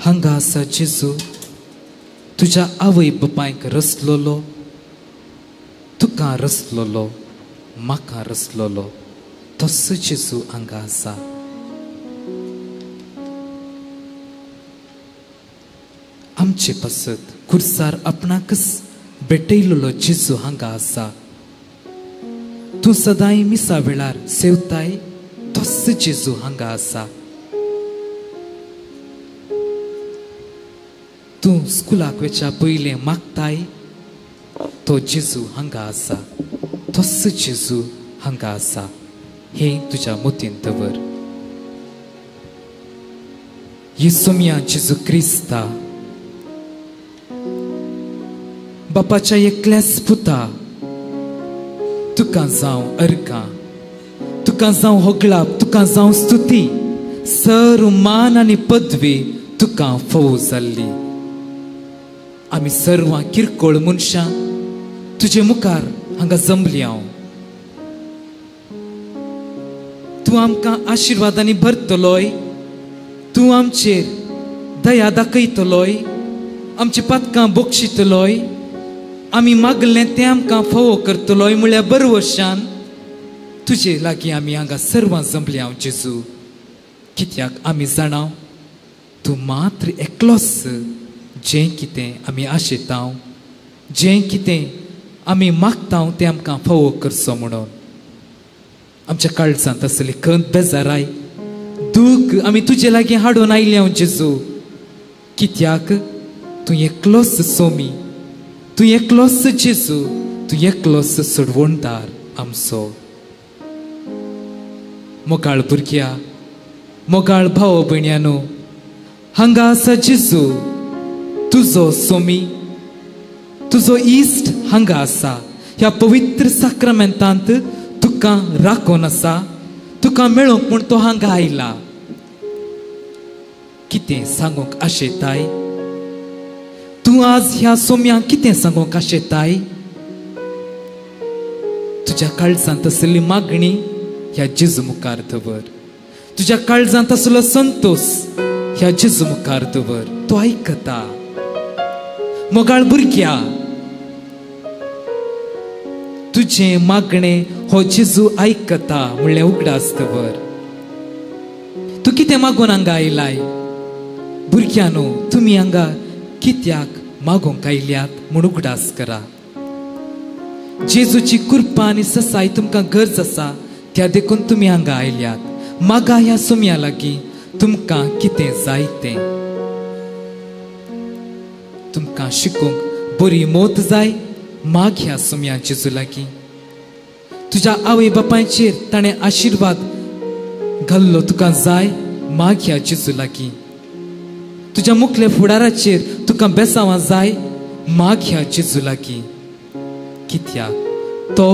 हांगा आसा जेजू तुज्या आवय बापायक रसलोलो, तुका रसलोलो, म्हाका रसलोलो, तसो जेजू हांगा आसा. आमचे पासत खुर्सार आपणाकच भेटयलेलो जेजू हांगा आसा. तूं सदांय मिसा वेळार सेवताय तसो जेजू हांगा आसा. तूं स्कुलाक वचच्या पयलें मागताय तो जेजू हांगा आसा, तोच जेजू हांगा आसा हें तुज्या मतींत दवर. येसुम्या जेजू क्रिस्ता, बापाच्या एकल्याच पुता, तुका जावं अर्गां, तुका जावं होगळाप, तुका जावं स्तुती, सर मान आनी पदवी तुका फोव जाल्ली. आमी सर्वां किरकोळ मनशां तुजे मुखार हांगा जमली हांव. तूं आमकां आशिर्वादांनी भरतलोय, तूं आमचेर दया दाखयतलोय, आमची पातकां बक्षितलोय, आमी मागलें तें आमकां फावो करतलोय म्हळ्यार बरवशान तुजे लागीं आमी हांगा सर्वां जमली हांव जेजू. कित्याक आमी जाणा तूं मात्र एकलोच जें कितें आमी आशेतांव, जें कितें आमी मागतांव तें आमकां फावो करचो म्हणून. आमच्या काळजांत आसली खंत, बेजाराय, दूख आमी तुजे लागीं हाडून आयली हांव जेजू. कित्याक तूं एकलोच सोमी, तूं एकलोच जेजू, तूं एकलोच सोडवणदार आमचो. मोगाळ भुरग्या, मोगाळ भाव भयण्यानो, हांगा आसा जेजू तुजो सोमी, तुजो इश्ट हांगा आसा. ह्या पवित्र साक्रामेंतांत तुका राखून आसा, तुका मेळोंक म्हूण तो हांगा आयला. कितें सांगूंक आशेताय तूं आज ह्या सोम्यांक? कितें सांगूंक आशेताय? तुज्या काळजांत आशिल्ली मागणी ह्या जेजू मुखार दवर, तुज्या काळजांत आशिल्लो संतोष ह्या जेजू मुखार दवर, तो आयकता. मोगाळ भुरग्या, तुजें मागणें हो जेजू आयकता म्हणलें उगडास दवर. तूं कितें मागून हांगा आयलाय? भुरग्यांनो, तुमी हांगा कित्याक मागूंक आयल्यात म्हूण उगडास करा. जेजूची कृपा आनी ससाय तुमकां गरज आसा, त्या देखून तुमी हांगा आयल्यात. मागा ह्या सोम्या लागीं तुमकां कितें जाय तें. तुमकां शिकूंक बरी मोत जाय, माग ह्या सोम्या जेजू लागीं. तुज्या आवय बापायचेर ताणें आशिर्वाद घाल्लो तुका जाय, माग ह्या जेजू लागीं. तुज्या मुखल्या फुडाराचेर तुका बेसांवां जाय, माग ह्या जेजू लागीं. कित्याक तो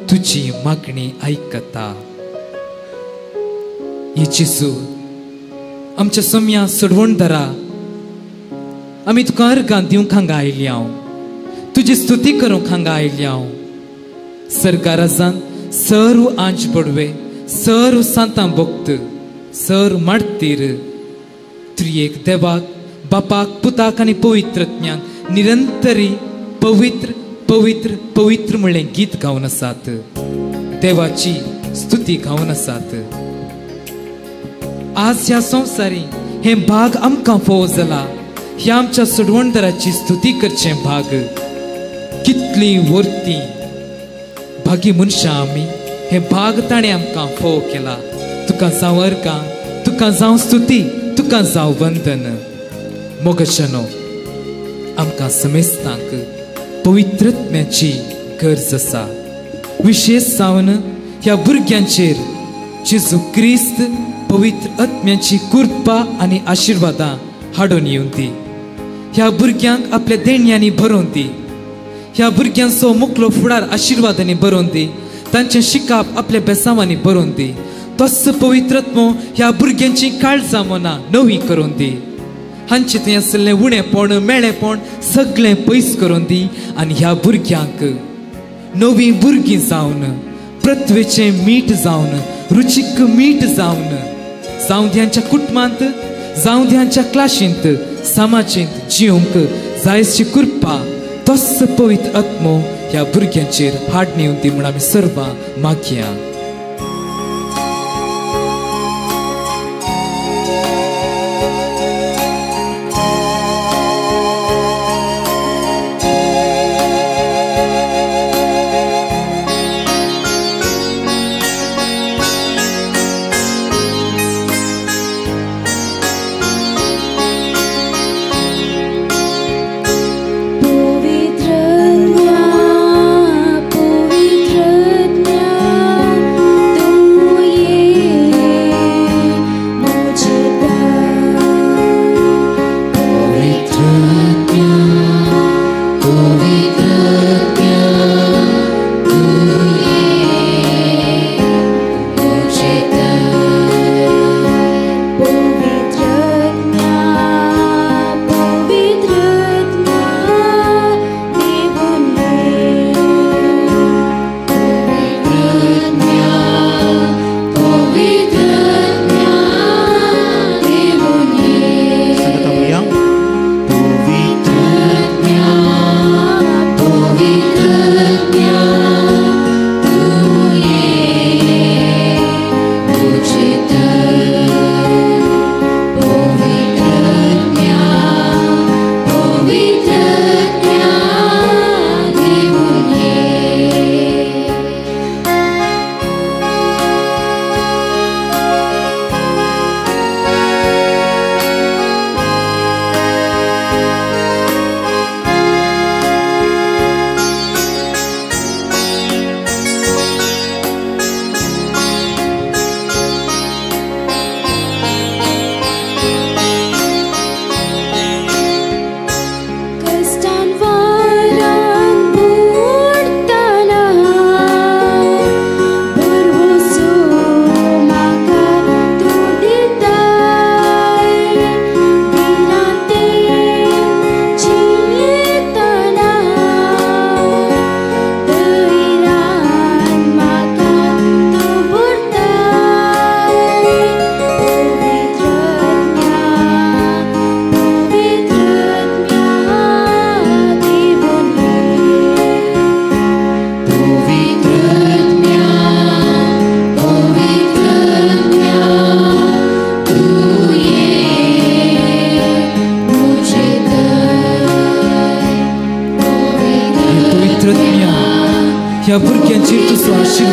तुजी मागणी आयकता. हे जेजू आमच्या सोम्या सोडवणदारा, आमी तुका अर्गां दिवंक हांगा आयली हांव, तुजी स्तुती करूंक हांगा आयली हांव. सरकाराजान सर्व आंज बडवे, सर्व सांतां भक्त, सर्व माडतीर त्रियेक देवाक, बापाक, पुताक आनी पवित्रज्ञाक निरंतरी पवित्र पवित्र पवित्र म्हणलें गीत गावन आसात, देवाची स्तुती गावन आसात. आज ह्या संवसारी हें भाग आमकां फावो जाला, ह्या आमच्या सोडवणदाराची स्तुती करचें भाग. कितली वर्ती भागी मनशां आमी, हें भाग ताणें आमकां फावो केला. तुका जावं अर्गां, तुका जावं स्तुती, तुका जावं वंदन. मोगशनो, आमकां समेस्तांक पवित्रत्म्याची गरज आसा. विशेश जावन ह्या भुरग्यांचेर जेजू क्रिस्त पवित्र आत्म्याची कृपा आनी आशिर्वादां हाडून येवन दी. ह्या भुरग्यांक आपल्या देण्यांनी भरोवन दी, ह्या भुरग्यांचो मुखलो फुडार आशिर्वादांनी भरोवन दी, तांचें शिकाप आपल्या बेसांवांनी भरोवन दी. तोच पवित्रत्मो ह्या भुरग्यांची काळजां मनां नवी करून दी. हांचे थंय आशिल्लें उणेपण, मेळेपण सगळें पयस करून दी आनी ह्या भुरग्यांक नवीं भुरगीं जावन, पृथ्वेचें मीठ जावन, रुचीक मीठ जावन, जावं दी कुटुंबांत, जावं दी हांच्या क्लाशींत, समाजींत जिवंक जायची कृपा तोच पवित्र आत्मो ह्या भुरग्यांचेर हाडणी येवन दी म्हूण आमी सर्वां मागया. पवित्र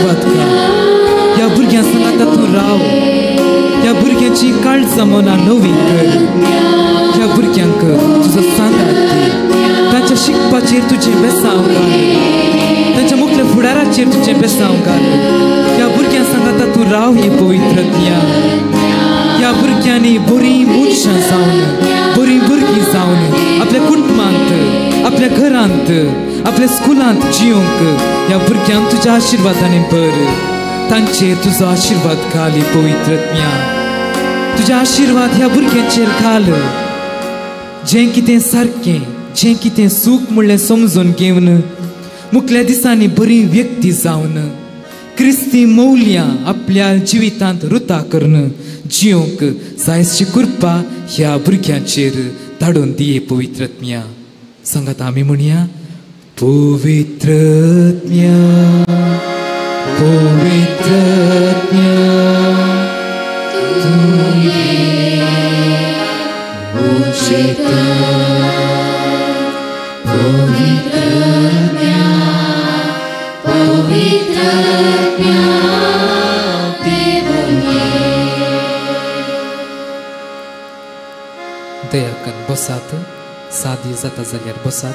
आशिर्वाद घाल. ह्या भुरग्यां सांगाता तूं राव. ह्या भुरग्यांची काळजां मनां नवी कर. ह्या भुरग्यांक तुजो सांगात दी. तांच्या शिकपाचेर तुजें बेसांव घाल. तांच्या मुखल्या फुडाराचेर तुजें बेसांव घाल. ह्या भुरग्यां सांगाता तूं राव ही पवित्र आत्म्या. ह्या भुरग्यांनी बरीं मनशां जावन, बरीं भुरगीं जावन आपल्या कुटुंबांत, आपल्या घरांत, आपल्या स्कुलांत जियोंक ह्या भुरग्यांक तुज्या आशिर्वादांनी भर. तांचेर तुजो आशिर्वाद घाल ही पवित्र आत्म्या. तुजे आशिर्वाद ह्या भुरग्यांचेर घाल. जें कितें सारकें, जें कितें सूख म्हणलें समजून घेवन मुखल्या दिसांनी बरी व्यक्ती जावन क्रिस्ती मौल्यां आपल्या जिवितांत रुता करून जियोंक जायशी कृपा ह्या भुरग्यांचेर धाडून दिये पवित्र आत्म्या. सांगात आमी म्हणया, पवित्र आत्म्या, पवित्र आत्म्या, तूं ये उचित. पवित्र आत्म्या, पवित्र आत्म्या, देवून ये. दया करून बसात. सादी जाता जाल्यार बसात.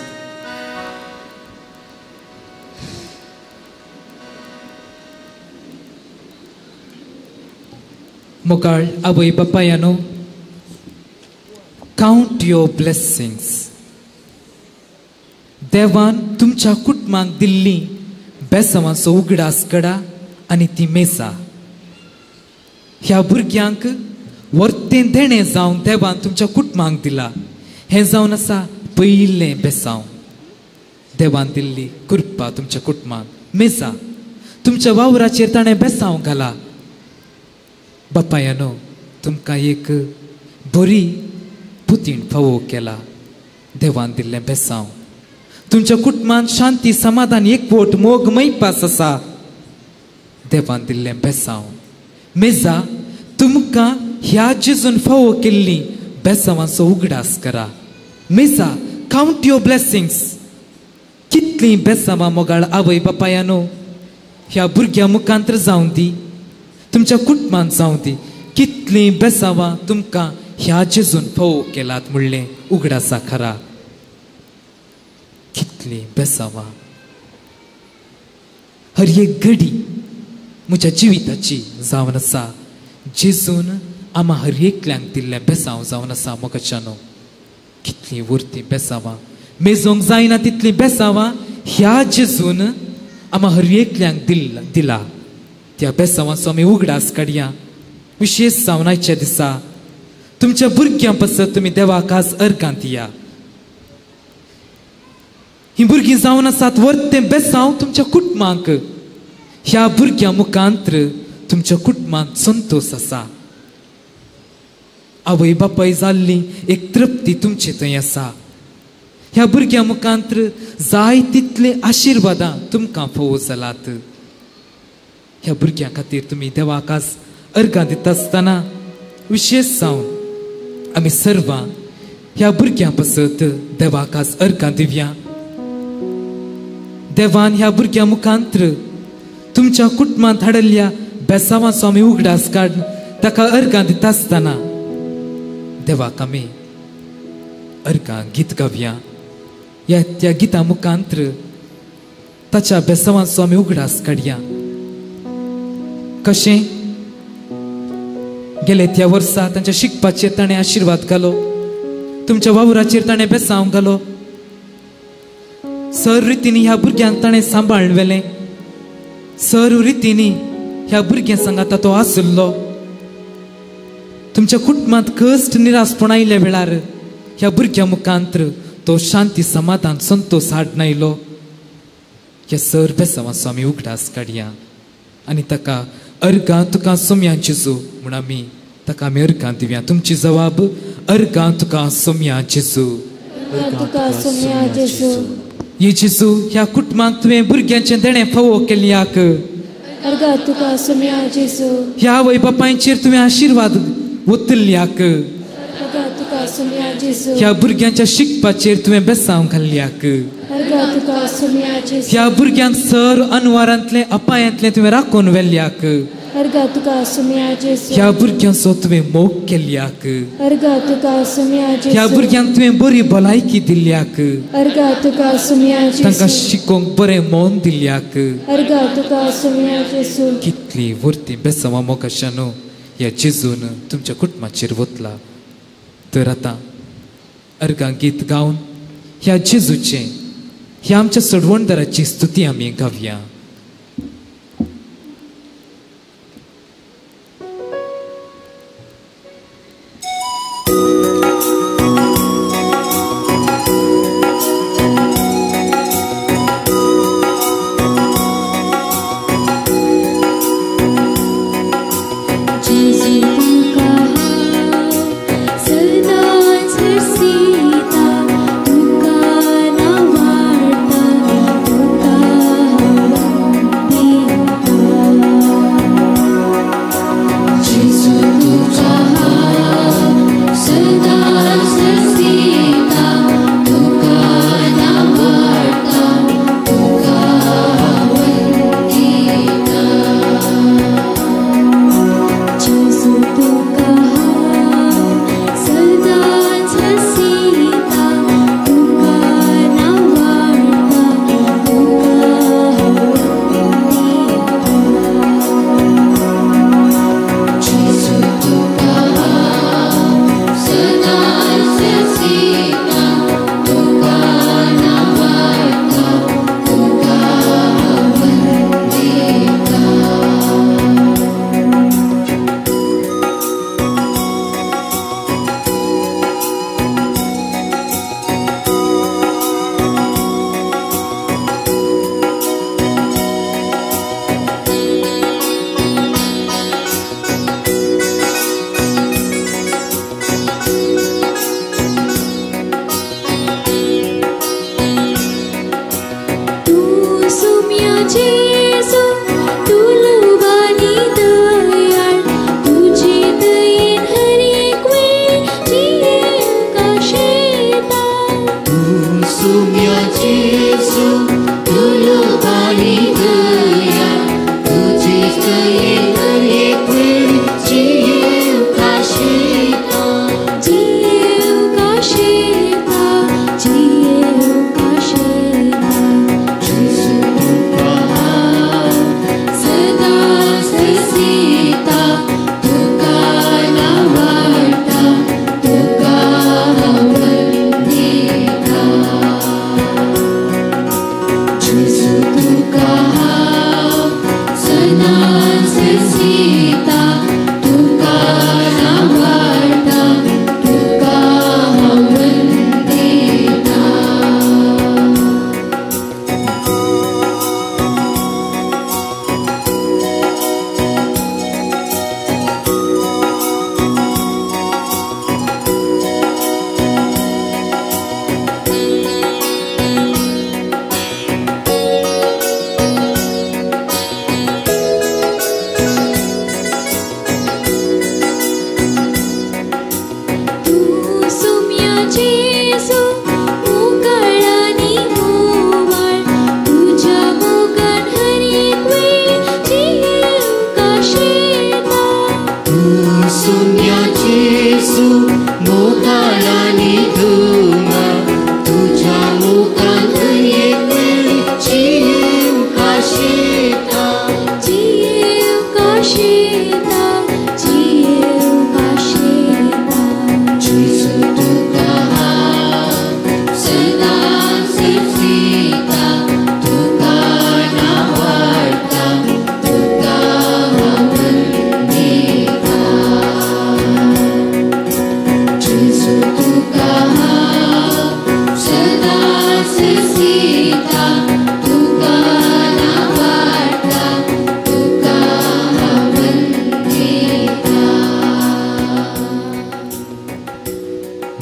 मोगाळ आवय बापायानो, काउंट your blessings. देवान तुमच्या कुटुंबाक दिल्ली बेसांवाचो उगडास कडा आनी ती मेजा. ह्या भुरग्यांक वर्तें देणें जावन देवान तुमच्या कुटुंबाक दिला. हें जावन आसा पयिल्लें बेसांव. देवान दिल्ली कृपा तुमच्या कुटुंबाक मेजा. तुमच्या वावराचेर ताणें बेसांव घाला. बापायानो, तुमकां एक बरी पुतीण फावो केला. देवान दिल्लें बेसांव. तुमच्या कुटुंबांत शांती, समाधान, एकवट, मोग, मैपास आसा. देवान दिल्लें बेसांव मेजा. तुमकां ह्या जेजून फावो केल्ली बेसांवाचो उगडास करा. मेजा, काउंट your blessings. कितलीं बेसांवां मोगाळ आवय बापायानो ह्या भुरग्यां मुखांतर जावं दी, तुमच्या कुटुंबांत जावं दी. कितलीं बेसांवां तुमकां ह्या जेजून फावो केलात म्हणलें उगडासा खरा. कितलीं बेसांवां. हर एक घडी म्हज्या जिविताची जावन आसा जेजून आमा हर एकल्यांक दिल्लें बेसांव जावन आसा. मोगाच्यानो, कितलीं वर्तीं बेसांवां मेजोंक जायना तितलीं बेसांवां ह्या जेजून आमा हर एकल्यांक दिला. त्या बेसांवाचो आमी उगडास काडया. विशेष जावन आयच्या दिसा तुमच्या भुरग्यां पासत तुमी देवाक आज अर्गां दिया. हीं भुरगीं जावन आसात वर्तें बेसांव तुमच्या कुटुंबांक. ह्या भुरग्यां मुखांत्र तुमच्या कुटुंबांत संतोश आसा. आवय बापाय जाल्ली एक तृप्ती तुमचे थंय आसा. ह्या भुरग्यां मुखांत्र जाय तितले आशिर्वादां तुमकां फावो जालात. ह्या भुरग्यां खातीर तुमी देवाक आज अर्गां दिता आसतना विशेष जावन आमी सर्वां ह्या भुरग्यां पासत देवाक आज अर्गां दिवया. देवान ह्या भुरग्यां मुखांत्र तुमच्या कुटुंबांत हाडिल्ल्या बेसांवाचो आमी उगडास काड ताका अर्गां दिता आसतना देवाक आमी अर्गां गीत गावया. ह्या त्या गितां मुखांत्र ताच्या बेसांवाचो आमी उगडास काडया. कशें गेले त्या वर्सा तांच्या शिकपाचेर ताणें आशिर्वाद घालो, तुमच्या वावराचेर ताणें बेसांव घालो. सर रितींनी ह्या भुरग्यांक ताणें सांबाळून व्हेलें. सर रितींनी ह्या भुरग्यां सांगाता तो आशिल्लो. तुमच्या कुटुंबांत कश्ट निरासपण आयिल्ल्या वेळार ह्या भुरग्यां मुखांत्र तो शांती, समाधान, संतोश हाडून आयलो. ह्या सर बेसांवाचो आमी उगडास काडया आनी ताका अर्गां तुका सोम्या जेजू म्हूण आमी ताका आमी अर्गां दिवया. तुमची जवाब, अर्गां तुका सोम्या जेजू. ये जेजू, ह्या कुटुंबाक तुवें भुरग्यांचें देणें फावो केल्ल्याक ह्या आवय बापायचेर तुवें आशिर्वाद ओतल्याक सुम्या जेजू. ह्या भुरग्यांच्या शिकपाचेर तुवें बेसांव घाल्ल्याक. अर्गा तुका सुम्या जेजू. ह्या भुरग्यांक सर अनवारांतलें अपायांतलें तुवें राखून व्हेल्ल्याक. अर्गा तुका सुम्या जेजू. ह्या भुरग्यांचो तुवें मोग केल्ल्याक. अर्गा तुका सुम्या जेजू. ह्या भुरग्यांक तुवें बरी भलायकी दिल्ल्याक. अर्गा तुका सुम्या जेजू. तांकां शिकोवंक बरें मन दिल्ल्याक. अर्गा तुका सुम्या जेजू. कितली वर्ती बेसांवां मोगाशानो ह्या जेजून तुमच्या कुटुंबाचेर वतला. तर आतां अर्गां गीत गावन ह्या जेजूचें, ह्या आमच्या सोडवणदाराची स्तुती आमी गावया.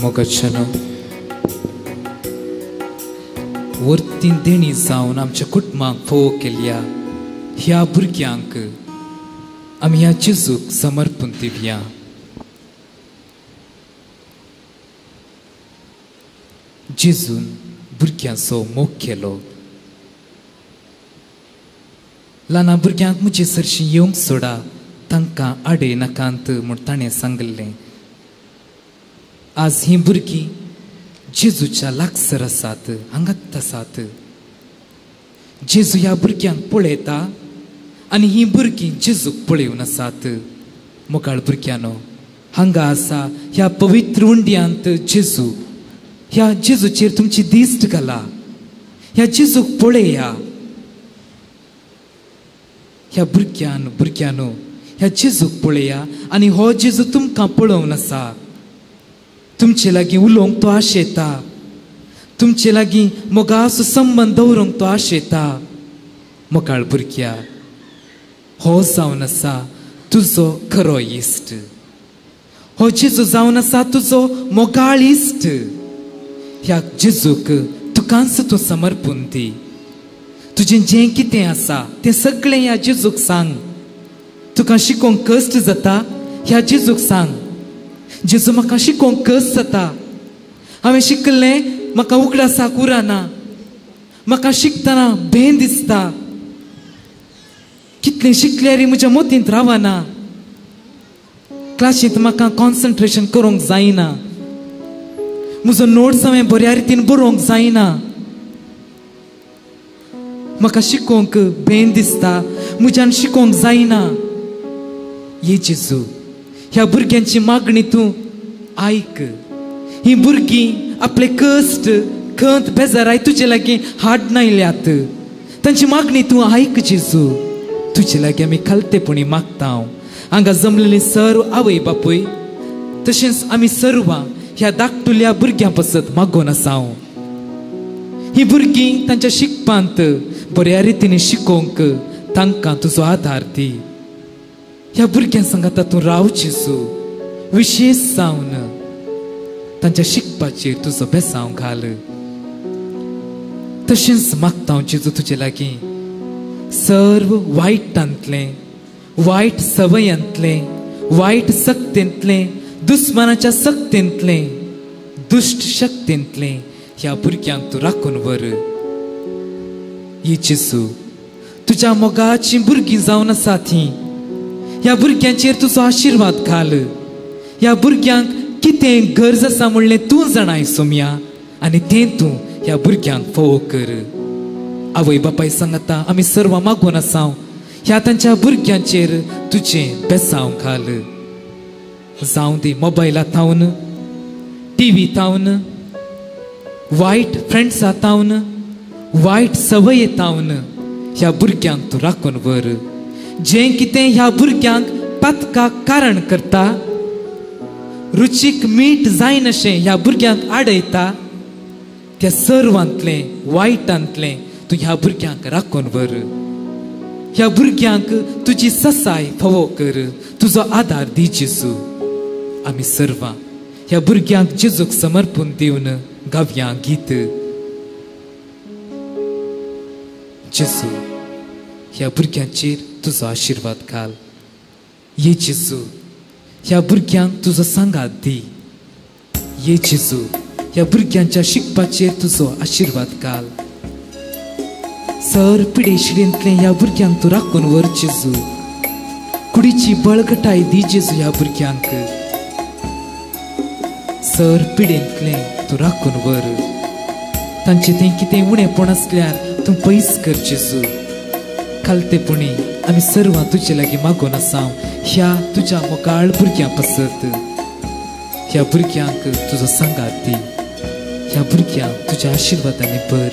मोगाच्यानो वर्तीन देणी जावन आमच्या कुटुंबाक फोव केल्या ह्या भुरग्यांक आमी ह्या जेजूक समर्पण दिवया. जेजून भुरग्यांचो मोग केलो. ल्हान भुरग्यांक म्हजे सरशीं येवंक सोडा, तांकां आडे नाकांत म्हूण ताणें सांगिल्लें. आज हीं भुरगीं जेजूच्या लागसर आसात, हांगात आसात. जेजू ह्या भुरग्यांक पळयता आनी हीं भुरगीं जेजूक पळोवन आसात. मोगाळ भुरग्यांनो, हांगा आसा ह्या पवित्र उंड्यांत जेजू. ह्या जेजूचेर तुमची दिश्ट घाला, ह्या जेजूक पळया. ह्या भुरग्यान भुरग्यांनो ह्या जेजूक पळया आनी हो जेजू तुमकां पळोवन आसा. तुमचे लागीं उलोवंक तो आशेता, तुमचे लागीं मोगाचो संबंद दवरूंक तो आशेता. मोगाळ भुरग्या, हो जावन आसा तुजो खरो इश्ट, हो जेजू जावन आसा तुजो मोगाळ इश्ट. ह्या जेजूक तुकांच तूं समर्पून दी. तुजें जें कितें आसा तें सगळें ह्या जेजूक सांग. तुका शिकोवंक कश्ट जाता, ह्या जेजूक सांग, जेजू म्हाका शिकोवंक कश्ट जाता, हांवें शिकलें म्हाका उगडासाक उरना, म्हाका शिकतना भें दिसता, कितलें शिकल्यार म्हज्या मतींत रावना, क्लासींत म्हाका कॉन्सन्ट्रेशन करूंक जायना, म्हजो नोट्स हांवें बऱ्या रितीन बरोवंक जायना, म्हाका शिकोवंक भें दिसता, म्हज्यान शिकोवंक जायना. ये जेजू, ह्या भुरग्यांची मागणी तूं आयक. हीं भुरगीं आपले कश्ट खंत बेजाराय तुजे लागीं हाड नायल्यात, तांची मागणी तूं आयक जेजू. तुजे लागीं आमी खालतेपणी मागता. हांगा जमलेली सर्व आवय बापूय तशेंच आमी सर्वां ह्या धाकटुल्या भुरग्यां पासत मागून आसा. हीं भुरगीं तांच्या शिकपांत बऱ्या रितीन शिकोवंक तांकां तुजो आदार दी. ह्या भुरग्यां सांगाता तूं राव जेजू, विशेश जावन तांच्या शिकपाचेर तुजो बेसांव घाल. तशेंच मागता हांव जेजू तुजे लागीं सर्व वायटांतलें, वायट सवयांतलें, वायट सक्तेंतलें, दुस्मानाच्या सक्तेंतलें, दुश्ट शक्तेंतलें ह्या भुरग्यांक तूं राखून व्हर. ये जेजू, तुज्या मोगाचीं भुरगीं जावन आसा तीं. ह्या भुरग्यांचेर तुजो आशिर्वाद घाल. ह्या भुरग्यांक कितें गरज आसा म्हणलें तूं जाणाय सोमया, आनी तें तूं ह्या भुरग्यांक फावो कर. आवय बापाय सांगता आमी सर्वां मागून आसा ह्या तांच्या भुरग्यांचेर तुजें बेसांव घाल. जावं दी मोबायला थावन, टिवी थावन, वायट फ्रेंड्सा थावन, वायट सवये थावन ह्या भुरग्यांक तूं राखून व्हर. जें कितें ह्या भुरग्यांक पातकाक कारण करता, रुचीक मीठ जायनाशें ह्या भुरग्यांक आडयता, त्या सर्वांतलें वायटांतलें तूं ह्या भुरग्यांक राखून व्हर. ह्या भुरग्यांक तुजी ससाय फावो कर, तुजो आदार दी जेजू. आमी सर्वां ह्या भुरग्यांक जेजूक समर्पून दिवन गावया गीत. जेजू, ह्या भुरग्यांचेर तुजो आशिर्वाद घाल. ये जेजू, ह्या भुरग्यांक तुजो सांगात दी. ये जेजू, ह्या भुरग्यांच्या शिकपाचेर तुजो आशिर्वाद घाल. सर पिडे शिडेंतलें ह्या भुरग्यांक तूं राखून व्हर जेजू. कुडीची बळगटाय दी जेजू ह्या भुरग्यांक. सर पिडेंतलें तूं राखून व्हर. तांचें तें कितें उणेपण आसल्यार तूं पयस कर जेजू. खालतेपणी आमी सर्वां तुजे लागीं मागून आसा ह्या तुज्या मोगाळ भुरग्यां पासत. ह्या भुरग्यांक तुजो सांगात दी, ह्या भुरग्यांक तुज्या आशिर्वादांनी भर.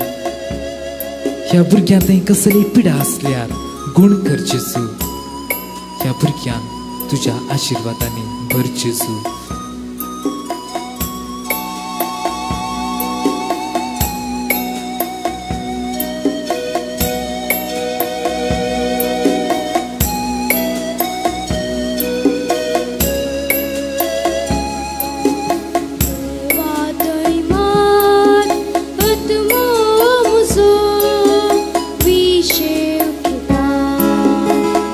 ह्या भुरग्यांक थंय कसली पिडा आसल्यार गूण कर जेजू. ह्या भुरग्यांक तुज्या आशिर्वादांनी भर जेजू.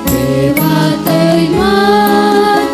देवा तैमान,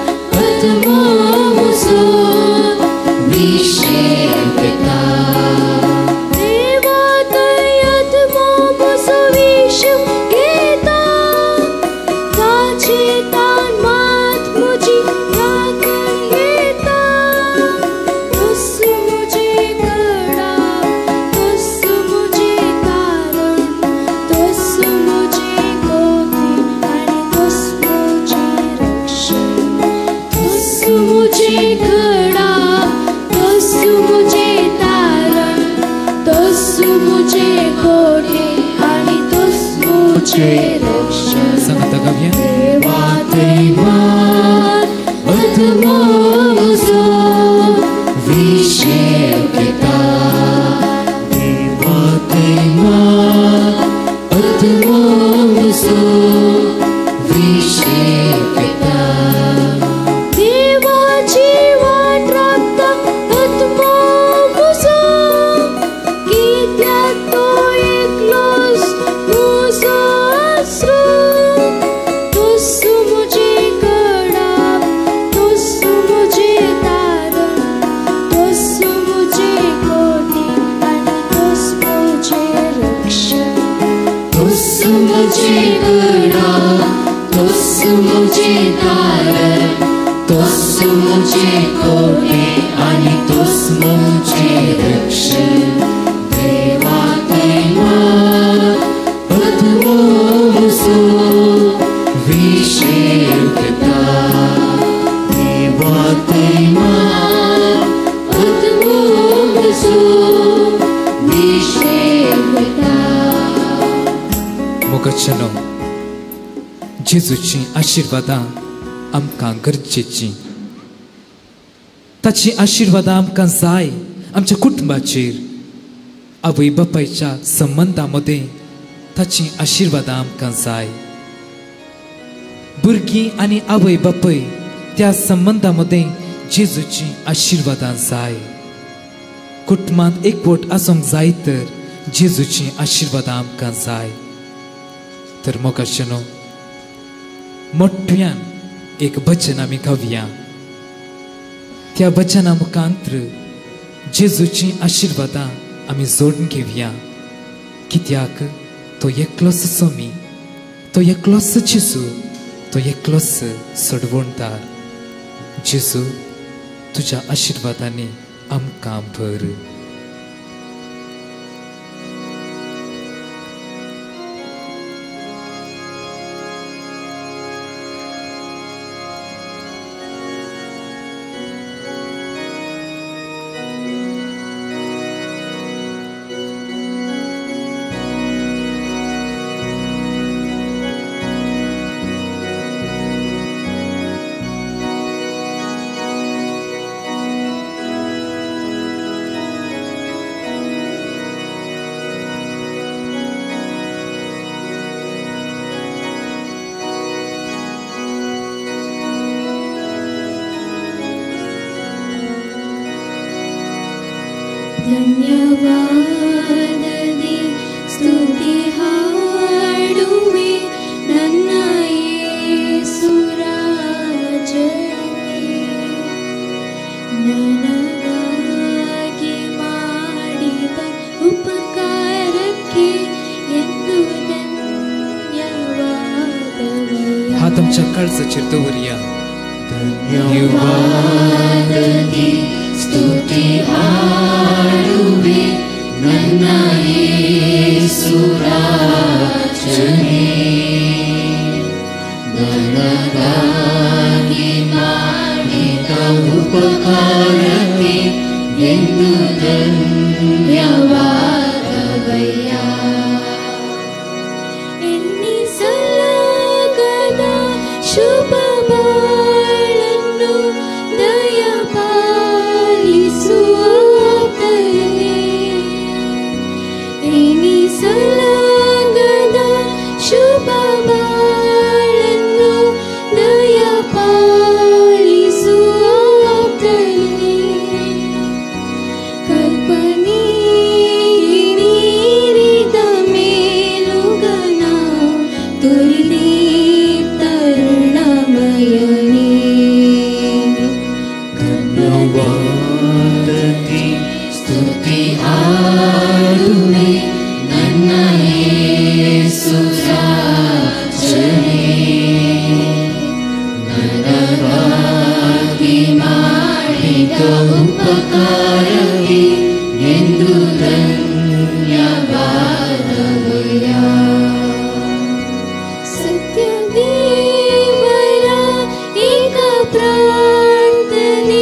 मुझे घडा तोस मुझे तारण तोस मुझे कोठे आणि तोस मुझे रक्षण. सांगता गावया. देवा थंय आत्मो म्हजो विशेव घेता. देवा थंय आत्मो म्हजो विशेव घेता. देवाची वाट राखता आत्मो म्हजो कित्याक तो एकलोच म्हजो आसरो. तोस मुझे घडा तोस मुझे तारण तोस मुझे कोठे आनी तोस मुझे रक्षण. तोस मुझे घडा तोस मुझे तारण तोस मुझे कोठे आनी तोस मुझे रक्षण. देवा थंय आत्मो म्हजो विशेव घेता. देवा थंय आत्मो म्हजो विशेव घेता. मोगाच्यानो, जेजूची आशिर्वादां आमकां गरजेची. ताची आशिर्वादां आमकां जाय आमच्या कुटुंबाचेर, आवय बापायच्या संबंदा मदें ताची आशिर्वादां आमकां जाय. भुरगीं आनी आवय बापाय त्या संबंदा मदें जेजूची आशिर्वादां जाय. कुटुंबांत एकवट आसूंक जाय तर जेजूची आशिर्वादां आमकां जाय. तर मोगाच्यानो, मोठ्यान एक भजन आमी गावया. त्या भजना मुखांतर जेजूची आशिर्वादां आमी जोडून घेवया. कित्याक तो एकलोच सोमी, तो एकलोच जेजू, तो एकलोच सोडवणदार. जेजू, तुज्या आशिर्वादांनी आमकां भर. ಧನ್ಯವಾದದಿ ಸ್ತುತಿ ಹಾಡುವೆ ನನ್ನ ಯೇಸುರಾಜನೇ. ನನಗಾಗಿ ಮಾಡಿದ ಉಪಕಾರಕ್ಕೆ ಎಂದು ಧನ್ಯವಾದವಯ್ಯ. हात आमच्या काळजाचेर दवरया. ಧನ್ಯವಾದದಿ ಸ್ತುತಿ ಹಾಡುವೆ ನನ್ನ ಯೇಸುರಾಜನೇ. ನನಗಾಗಿ ಮಾಡಿದ ಉಪಕಾರಕ್ಕೆ ಎಂದು ಧನ್ಯವಾದವಯ್ಯ. ಎನ್ನಿಸಲಾಗದ ಶುಭ ಬಾಳನ್ನು ದಯಪಾಲಿಸುವಾತನೇ. ಎನಿಸಲಾಗದ ಶುಭ ಬಾಳನ್ನು ದಯಪಾಲಿಸುವಾತನೇ. ಕಲ್ಪನೆ ಮೀರಿದ ಮೇಲುಗನ ತುರಿದಿ ತರುಣಮಯನೇ. ಧನ್ಯವಾದದಿ ಸ್ತುತಿ ಹಾಡುವೆ ನನ್ನ ಯೇಸುರಾಜನೇ. ನನಗಾಗಿ ಮಾಡಿದ ಉಪಕಾರಕ್ಕೆ ಎಂದು ಧನ್ಯವಾದವಯ್ಯ. ಸತ್ಯದೇವರ ಏಕ ಪ್ರಾರ್ಥನೆ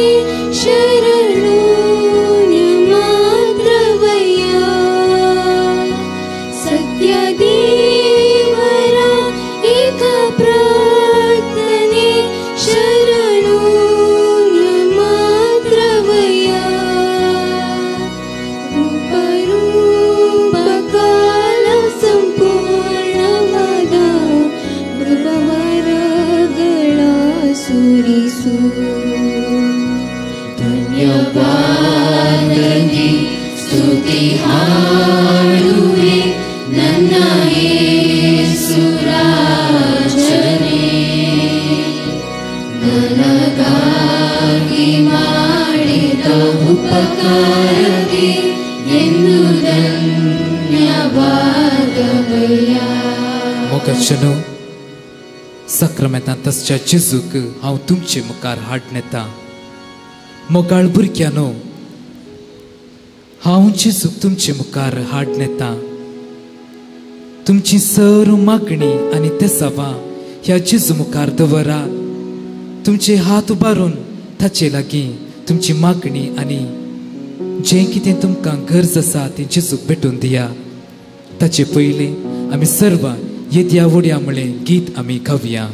सुरिसू धन्यवाद दी स्तुति हाडुवे नन्ना येसुराजने ನನಗಾಗಿ ಮಾಡಿದ ಉಪಕಾರಕ್ಕೆ ಎಂದು ಧನ್ಯವಾದವಯ್ಯ. मोगाचेनो साक्रामेंतांत आसच्या जेजूक हांव तुमचे मुखार हाडून येता. मोगाळ भुरग्यांनो, हांव जेजूक तुमचे मुखार हाडून येता. तुमची सर्व मागणी आनी तेसावां ह्या जेजू मुखार दवरा. तुमचे हात उबारून ताचे लागीं तुमची मागणी आनी जें कितें तुमकां गरज आसा तें जेजूक भेटून दिया. ताचे पयलीं आमी सर्वां येद्या वड्या म्हळें गीत आमी गावया.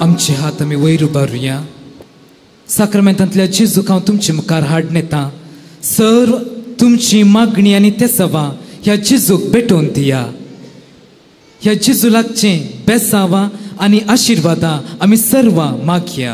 आमचे हात आमी वयर उबारुया. साक्रामेंतांतल्या जेजूक हांव तुमचे मुखार हाडून येता. सर्व तुमची मागणी आनी तेसावां ह्या जेजूक भेटोवन दिया. ह्या जेजू लागचें बेसावां आनी आशिर्वादां आमी सर्वां मागया.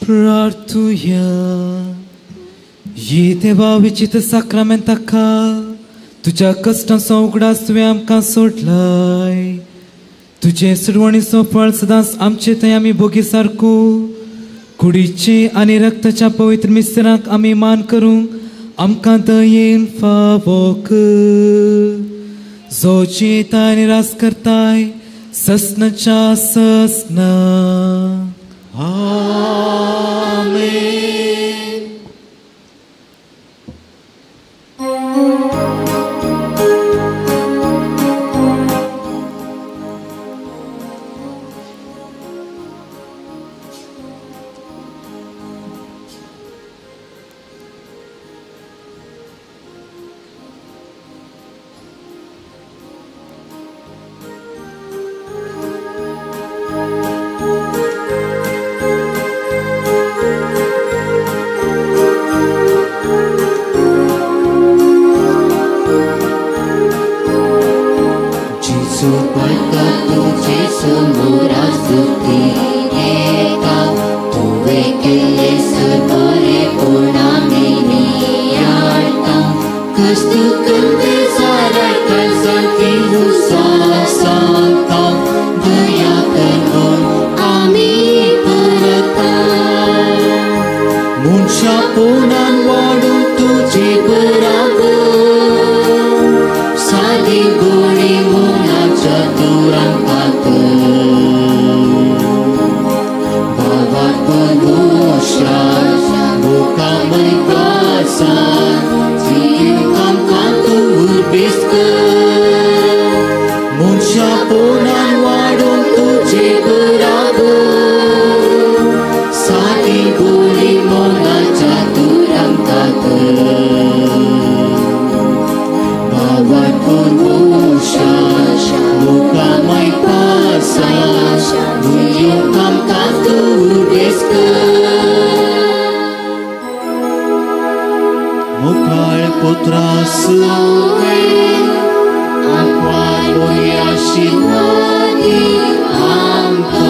प्रार्थुया. ये देवा विचित्र साक्रामेंता खाल तुज्या कश्टांचो उगडास तुवें आमकां सोडलाय. तुजे सुरवणीचो फळ सदांच आमचे थंय आमी भोगी सारको कुडीचे आनी रक्ताच्या पवित्र मिस्त्रांक आमी मान करूंक आमकां दयेन फावो कर. जो जियेता आनी रास करताय ससनाच्या ससना. आमेन. समोरा स्तुती घेता तुवें केल्लें बरेपण आमी नियाळटा कश्ट करते जाल्यार काळजांतली हुसा सांगता दया कर म्हूण आमी परता मनशापणान वाडूं तुजे बराबर सादी गोडी मोनाच्या दुरांका बाबा पनोशा मुखामय पासा जियेवंक तूं उर्बेस्त कर मनशापणान वाडूं तुजे बराबर सादी बोली मोनाच्या दुरांका बाबा पनोशा मुखामय पासा जियेवंक तूं उर्बेस्त कर मुखाळ पुत्रास आशिर्वादी आमकां.